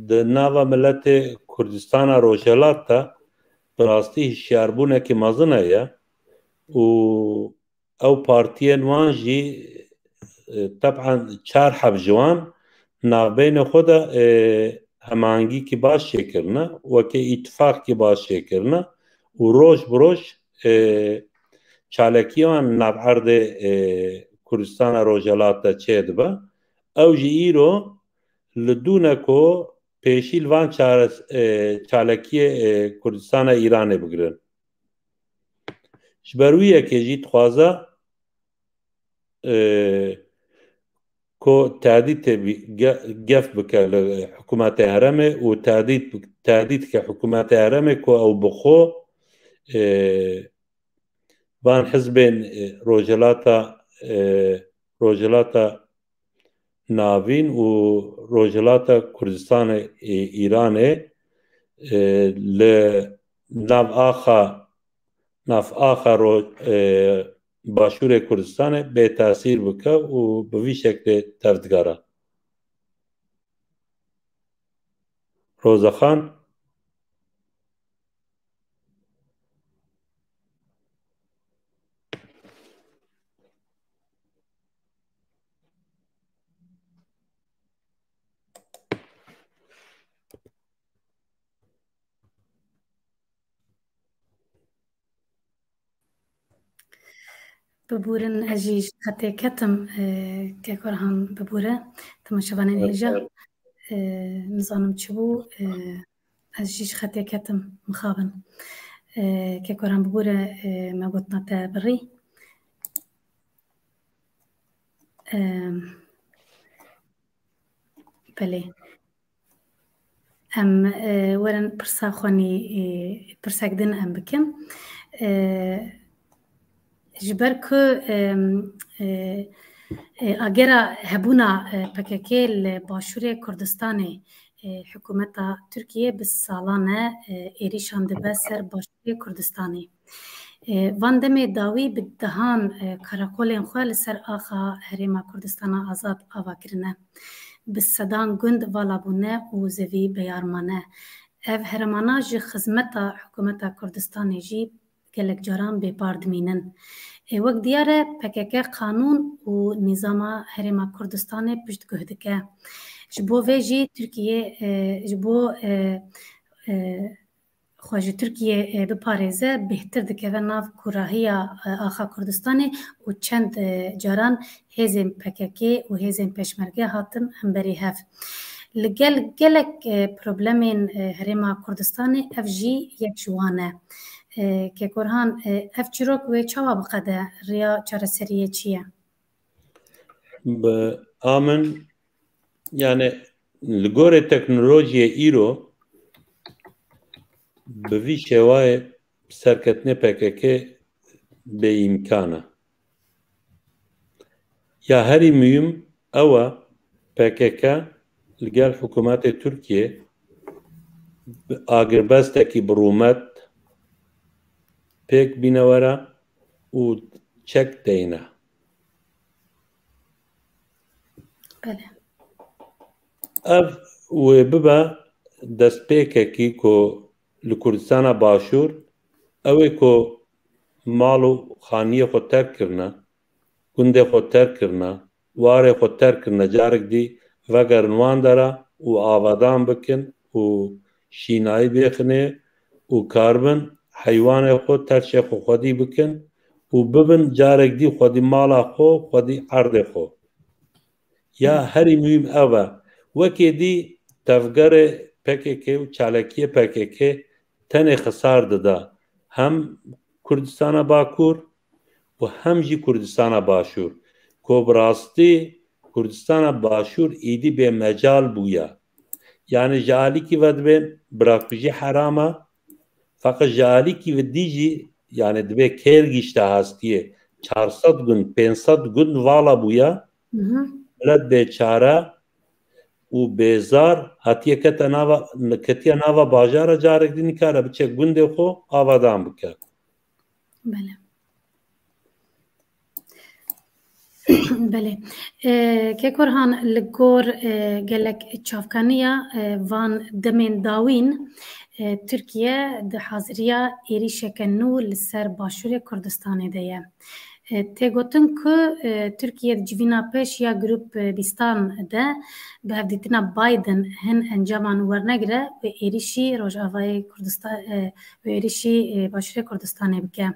di nava miletê Kurdistana Rojhelat de bi rastî hişyarbûnekî mezin heye û ew partiyên wan jî, e, teb'an çar heb ji wan navbeyna xwe de, e, hemahengîkî baş çêkirine, weke îtifaqkî baş çêkirine û roj bi roj, e, çalakiyê wan nav erdê, e, Kurdistana Rojhelat de çêdibe. Ew jî îro li dû ne ku pêşî li van çare-, e, çalakiyê, e, Kurdistana Îranê bigirin. Ji ber wî yekê jî dixwaze, e, ku tehdîtê bî-, ge-, gef bike li hikûmetê herêmê û tehdît bi-, tehdît ke hikûmetê herêmê ku ew bi xwe, e, van hizbên, e, Rojhilata, e, Rojhilata Navîn û Rojhilata Kurdistanê, e, Îranê, e, li nav axa, nav axa ro-, e, Başûrê Kurdistanê bê tesîr bike û bi vî şeklê tevdigera. Roza Xan. Bibûrin, ez jî ji xetê ketim, e, Kek Orhan bibûre, temaşevanên hêja, e, nizanim çi bû, e, ez jî ji xetê ketim, mixabin. E, Kek Orhan bibûre, e, me gotina te birî. E, belê. Em, e, werin pirsa xwenî, e, pirsek din em bikin. E, ji ber ku, e, e, e, agera hebûna, e, P K K li Başûrê Kurdistanê, e, hikûmeta Tirkiyê bi salan e, e, êrîşan dibe ser Başûrê Kurdistanê. E, van demê dawî bi dehan, e, karakolên xwe li ser axa Herêma Kurdistana Azad ava kirine. Bi sedan gund vala bûne û zevî beyar mane. Ev herêmana ji xizmeta hikûmeta Kurdistanê jî gelek caran bêpar dimînin. Ê, wek diyar e, P K K qanûn û nîzama Herêma Kurdistanê piştguh dike. Ji bo vê jî Tirkiye, e, ji bo, e, e, xwe ji Tirkiye, e, biparêze, bêhtir dikeve nav kûrahiya, e, axa Kurdistanê û çend, e, caran hêzên P K K û hêzên Pêşmerge hatin hemberî hev. Li gel gelek, e, problemên, e, Herêma Kurdistanê ev jî yek ji wan e. E, Kek Orhan, e, ev çîrok wê çawa biqede? Riya çareseriyê çi ye? Bi amin, yani li gorê teknolojiyê îro bi vî şêwayê serketinê P K K bêîmkan e. Ya herî muhîm ew e, P K K li gel hikûmetê Tirkiyê bi agirbestekî bi rûmet pêk bîne were û çek deyne. Belê. Ev wê bibe destpêkekî ku li Kurdistana Başûr, ew ê ku mal û xaniyê xwe terk kirine, gundê xwe terk kirine, warê xwe terk kirine, carek dî vegerin wan dera û avadan bikin û şînayî bêxinê û karibin heywanê xwe, terşê xwe xwedî bikin û bibin carek dî xwedî mala xwe, xwedî erdê xwe. Ya herî muhîm ev e. Wekê dî tevgerê P K K û çalakiyê P K K tenê xisar dida hem Kurdistana Bakur û hem jî Kurdistana Başûr. Ku bi rastî Kurdistana Başûr îdî bê mecal bûye. Yani ji alîkî ve dibê birakujî heram e, feqet ji alîkî ve dî jî, yani dibê kêr gişte hastiyê. Çar sed gund, pênc sed gund vala bûye. Hı hı. Milet bêçare û bêzar hatiye kete nava, ketiye nava bajara, carek dî nikare biçe gundê xwe avadan bike. Belê. Belê. E, Kek Orhan, li gor, e, gelek çavkaniya, e, van demên dawîn, e, Tirkiye di haziriya êrîşeke nû li ser Başûrê Kurdistanê de ye. E, tê gotin ku, e, Tirkiye di civîna pêş ya Grup, e, bîstan de bi hevdîtina Biden hin encaman wernegire wê êrîşî Rojavayê Kurdistan, e, wê êrîşî, e, Başûrê Kurdistanê bike.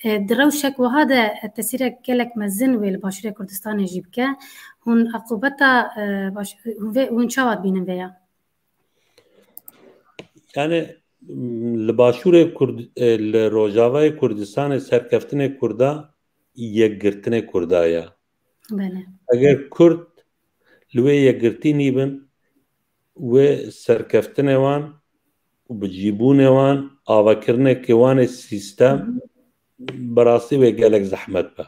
E, di rewşek wiha de, e, tesîrek gelek mezin wê li Başûrê Kurdistanê jî bike. Hûn eqûbeta, e, baş-, hûn vê, hûn çawa dibînin vê ya? Yani, m, li Başûrê Kurd-, e, li Rojavayê Kurdistanê serkeftinê Kurda yekgirtinê Kurda ye. Belê. Eger Kurd li wê yekgirtî nîbin, wê serkeftinê wan û bicîbûnê wan, avakirinekê wan ê sîstem, Hı hı. bi rastî wê gelek zehmet be.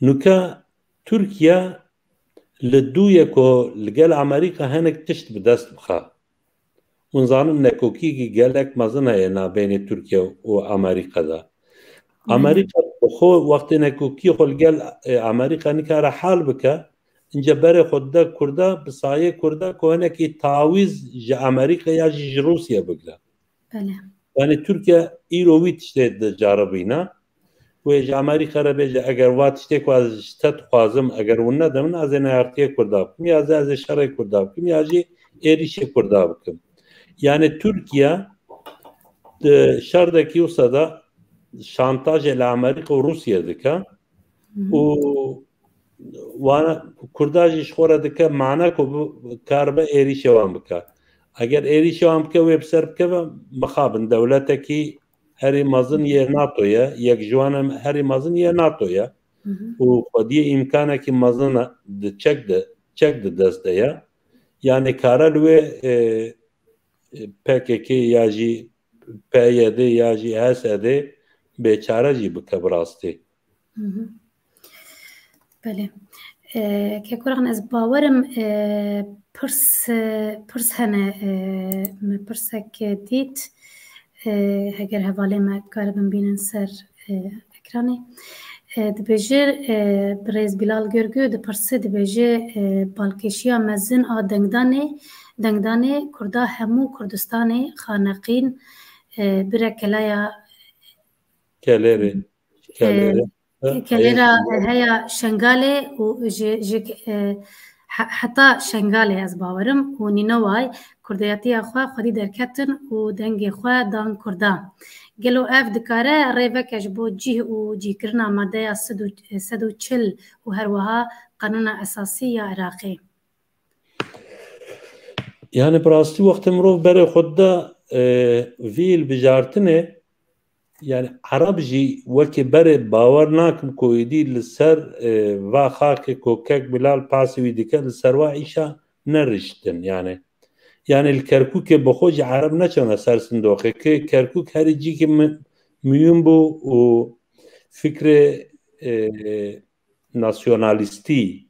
Nûke Tirkiye li dû ye ku li gel Amerîka hinek tişt bi dest bixe. Hûn zanin nekokîkî gelek mezin heye nabênê Tirkiye û Amerîka de. Hı. Amerîka bi xwe wextê nekokî xwe li gel, e, Amerîka nikare hal bike, ince berê xwe dide Kurda, bi sayê Kurda ku hinekî tawîz ji Amerîka ya jî ji Rûsya bigire. Belê. Yani Tirkiye îro wî tiştê dicaribîne. Wê ji Amerîka re bêje, eger va tiştê ku ez ji te dixwazim, eger hûn nede min, ez ê neyartiyê Kurda bikim, ya ez ê, ez ê şerê Kurda bikim, ya jî êrîşê Kurda bikim. Yani Tirkiye di şerdekî wisa de şantajê li Amerîka û Rûsya dike. Hı hı. Û wana Kurda jî ji xwe re dike mane ku bi-, karibe êrîşê wan bike. Eger êrîşê wan bike, wê bi ser bikeve, mixabin dewletekî herî mezin yê nato ye, yek ji wan em herî mezin yê nato ye. Hı hı. Û xwediyê îmkanekî mezin di çek de, çek di dest de ye. Yani kare li wê, e, e, P K K ya jî P Y D ya jî H S D bêçare jî bike bi rastî. Hı hı. Belê. E, Kek Orhan, ez bawerim, e, pirs, e, pirs hene, e, me pirsek dît. E, heger hevalê me karibin bînin ser, e, ekranê. E, dibêje, e, birêz Bilal Görgü dipirse, dibêje, e, balkêşiya mezin a dengdanê, dengdanê Kurda hemû Kurdistanê xaneqîn, e, bire kelaya Kelêrê. E, Kelêrê. Ke-, Ha, kelêra heye. Heya Şengalê û ji, ji, e, he-, heta Şengalê ez bawerim û Nîneway kurdiyatiya xwe xwedî derketin û dengê xwe dan Kurda. Gelo ev dikare rê veke ji bo cih û cihkirina madeya sed û, sed û çil û her wiha Qanûna Esasî ya Iraqê? Yani bi rastî wextê mirov berê xwe dide, e, vî hilbijartinê, yani Ereb jî wekî berê bawer nakim ku êdî li ser, e, va xakê ku kek Bilal pasî wî dike, li ser wa îşa neriştin yani. Yani li Kerkûkê bi xwe jî Ereb neçûne ser sindoqê. Ki Kerkûk herî cîkî mi-, muhîm bû û fikrê, e, nasyonalîstî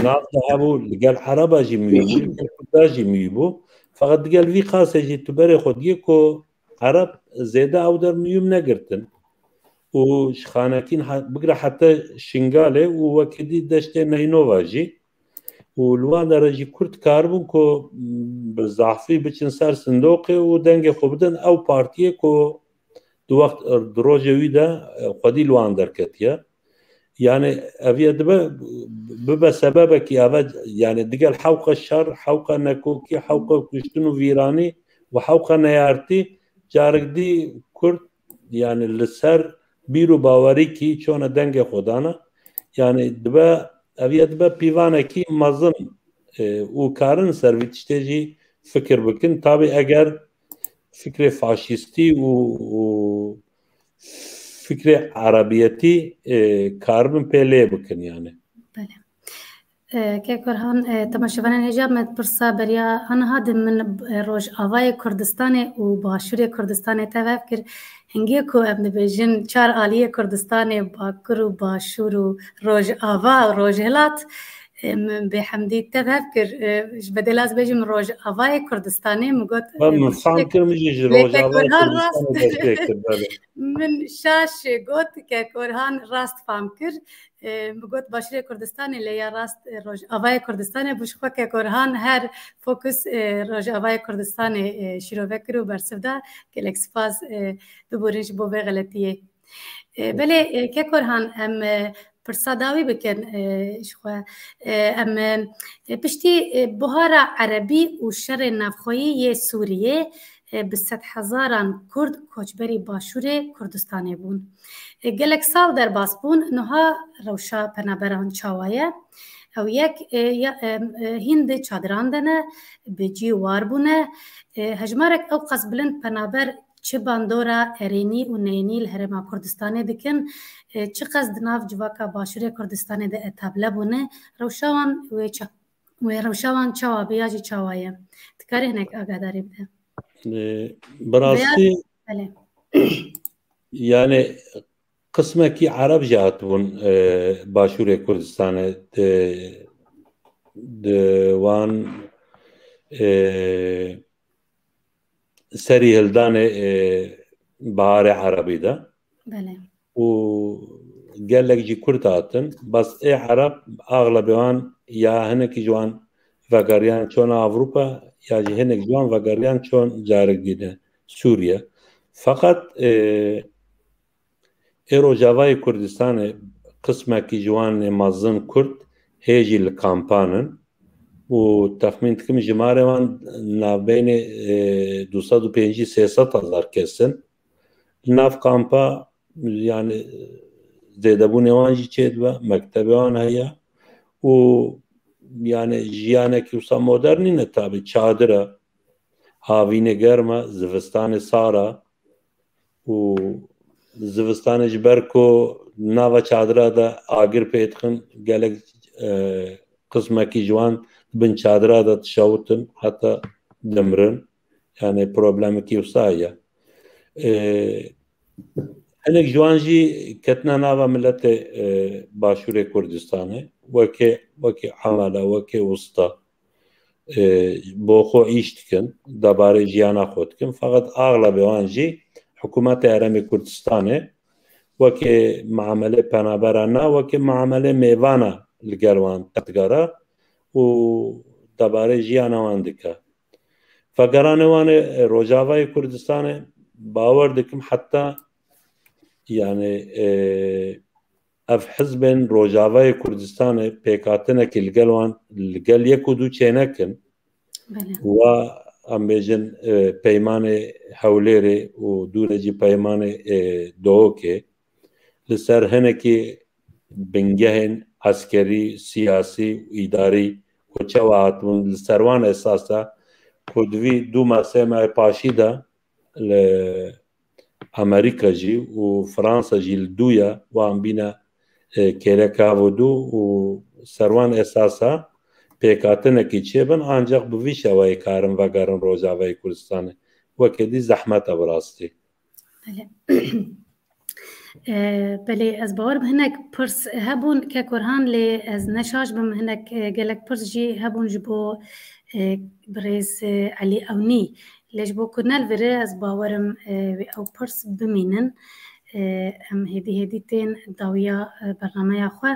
nav de hebû, li gel Ereba jî muhîm bû, li gel Kurda jî muhîm bû. Feqet digel vî qasê jî tu berê xwe diyê ku Ereb zêde ew der muhîm negirtin. Û ji Xanetîn he-, bigire heta Şingalê û wekî dî deştê Neynova jî. Û li wan dere jî Kurd karibûn ku, m, bi zafî biçin ser sindoqê û dengê xwe bidin ew partiyê ku di wext, di rojê wî de, e, xwedî li wan derketiye. Yani ev ye dibe, bibe sebebekî eve, yani digel hewqa şer, hewqa nekokî, hewqa kuştin û vîranî û hewqa neyartî, carek dî Kurd, yani li ser bîr û bawerîkî çone dengê xwe dana. Yani dibe, ev ye dibe pîvanekî mezin, e, û karin ser vî tiştê jî fikir bikin. Tabî eger fikrê faşîstî û, û fikrê erebiyetî, e, karibin pê lê bikin yani. Belê. E, Kek Orhan, e, temaşevanên hêja me pirsa beriya aniha de min, e, Rojavayê Kurdistanê û Başûrê Kurdistanê tev hev kir. Hingê ku em dibêjin çar aliyê Kurdistanê, Bakur û Başûr û Rojava û Rojhilat, e, min bêhemdî tev hev kir. E, ji bedêla ez bêjim Rojavayê Kurdistanê, min got, Ba e, min Başûrê fam kir, min jî ji Lê Rojavayê Kek Orhan Kurdistanê rast. Dest pê kir, belê. Min şaş got, Kek Orhan rast fam kir. E, min got Başûrê Kurdistanê, lê ya rast, e, Rojavayê Kurdistanê bû. Ji xwe Kek Orhan her fokus, e, Rojavayê Kurdistanê, e, şîrove kir û bersiv da. Gelek spas, e, biborîn ji bo vê xeletiyê. E, belê, e, Kek Orhan, em, e, pirsa dawî bikin, e, ji xwe. E, em, e, piştî, e, buhara erebî û şerê navxweyî yê Sûriyê, e, bi sedhezaran Kurd koçberî Başûrê Kurdistanê bûn. E, gelek sal derbas bûn, niha rewşa penaberan çawa ye? Ew yek, e, ya, e, e, hîn di çadiran de ne, bi cî war bûne. E, hejmarek ew qas bilind penaber çi bandora erênî û neyînî li Herêma Kurdistanê dikin, e, çi qas di nav civaka Başûrê Kurdistanê de etable bûne, rewşa wan wê ça-, wê rewşa wan çawa be ya jî çawa ye? Dikarî hinek agadarî bide? E, bi Veya rastî, belê. Yani qismekî Ereb jî hatibûn, e, Başûrê Kurdistanê di, di wan, e, serî hildanê, e, Biharê Erebî de. Belê. Û gelek jî Kurd hatin. Bes ê Ereb, axlebê wan ya hinekî ji wan vegeriyan çona Ewropa, ya jî hinek ji wan vegeriyan çon carek dîne Sûriye. Feqet, e, ê Rojavayê Kurdistanê qismekî ji wan ê mezin Kurd hê jî li kampan in û texmîn dikim jimarê wan navbeynê, e, du sed û pêncî sê sed hezar kes in. Li nav kampa, yani, zêdebûnê wan jî çêdibe, mektebê wan heye û, yani, jiyanekî wisa modern nîne tabî, çadir e, havînê germ e, zivistanê sar e û zivistanê ji ber ku nava çadira de agir pê dixin, gelek, e, qismekî ji wan di bin çadira de dişewitin heta dimirin. Yani problemekî wisa ye. E, hinek ji wan jî ketine nava miletê, e, Başûrê Kurdistanê. Wekê, wekê emele, wekê wista, e, bo xwe îş dikin, debarê jiyana xwe dikin. Feqet axlebê wan jî hikûmetê Herêmê Kurdistanê wekê muamelê penabera na, wekê muamelê mêvana li gel wan digere û debarê jiyana wan dike. Vegeranê wan ê Rojavayê Kurdistanê bawer dikim heta, yani, e, ev hizbên Rojavayê Kurdistanê pêkhatinekî li gel wan, li gel yek û du çênekin. Belê. Wa em bêjin, e, peymanê Hewlêrê û dûre jî peymanê, e, Duhokê li ser hinekî bingehên eskerî, siyasî û îdarî ku çawa hatibûn, li ser wan esas e ku di vî du me sê mehê paşî de li Amerîka jî û Fransa jî li dû ye, wan bîne, e, kêleka vo dû û ser wan esasa pêkhatinekî çêbin, ancaq bi vî şeweyê karin vegerin Rojavayê Kurdistanê. Weke dî zehmet e bi rastî. Belê. E, belê, ez bawer bim hinek pirs hebûn, kek Orhan, lê ez ne şaş bim, hinek, e, gelek pirs jî hebûn ji bo, e, birêz, e, Elî Ewnî. Lê ji bo ku nelvire, ez bawerim, e, wê ew pirs bimînin. E, em hêdî hêdî tên dawiya, e, bernameya xwe.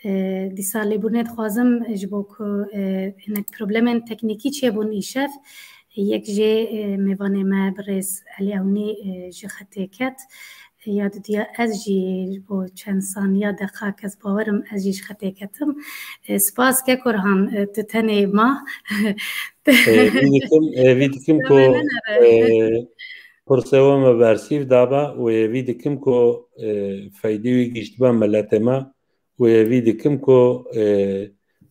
E, dîsa lêbûrnê dixwazim ji bo ku, e, hinek problemên teknîkî çêbûn îşev. Yek jê, e, mêvanê me birêz Elî Ewnî, e, ji xetê ket. Ya dudiya ez jî ji bo çend saniya, deqak, ez bawerim ez jî ji xetê ketim. E, spas kek Orhan, e, tu tenê ma. E, vî dikim, e, vî dikim ku, Demê nenere. e, pirse we me bersîv dabe û hêvî dikim ku, e, feydê wî gihîştibe miletê me û hêvî dikim ku, e,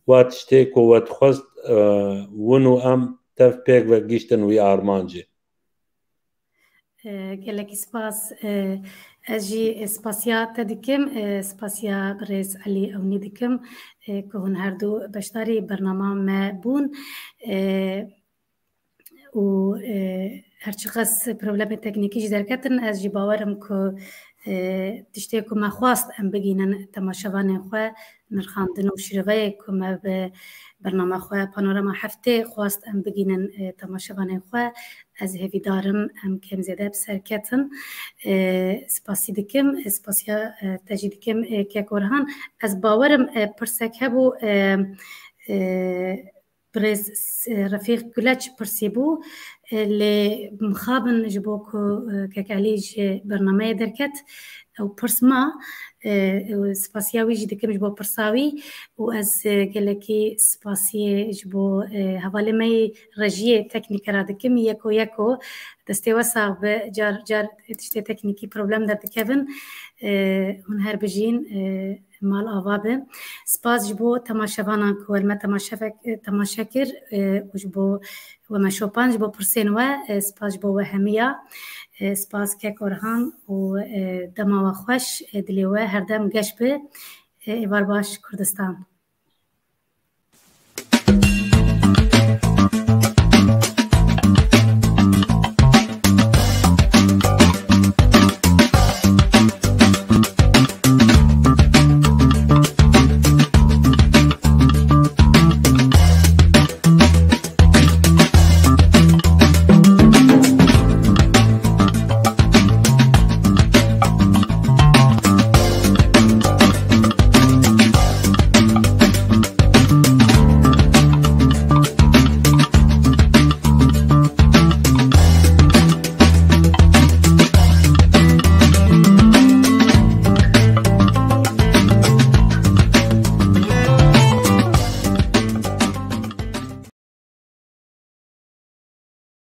wa tiştê ku we dixwest, e, win û em tev pêk ve gihîştin wî armancê. E, gelekî spas. E, ez jî, e, spasiya te dikim, e, spasiya birêz Elî Ewnî dikim, e, ku hûn her du beşdarî bernama me bûn. E, û, e, her çiqas problemê teknîkî jî derketin, ez jî bawerim ku, e, tiştê ku me xwast em bigînin temaşevanên xwe, nirxandin û şîroveyê ku me bi bernama xwe Panorama Heftê xwast em bigînin, e, temaşevanên xwe, ez hêvîdar im em kêm zêde bi ser ketin. E, spasî dikim, e, spasiya, e, te jî dikim, e, kek Orhan. Ez bawerim, e, pirsek hebû, e, e, birêz, e, Refîq Guleç pirsî bû, e, lê mixabin ji bo ku, e, kek Elî ji bernameyê derket, ew pirs ma, e, ew spasiya wî jî dikim ji bo pirsa wî û ez, e, gelekî spasiyê ji bo, e, hevalê me yê rejiyê teknîke re dikim, yeko yeko destê we sax be, car car tiştê teknîkî problem derdikevin, e, hûn her bijîn, e, mal ava be. Spas ji bo temaşevanan ku we li me temaşevek-, temaşe kir, e, û ji bo we me şopand, ji bo pirsên we, e, spas ji bo we hemiya. E, spas kek Orhan û, e, dema we xweş, e, dilê we herdem geş be. E, êvar baş Kurdistan.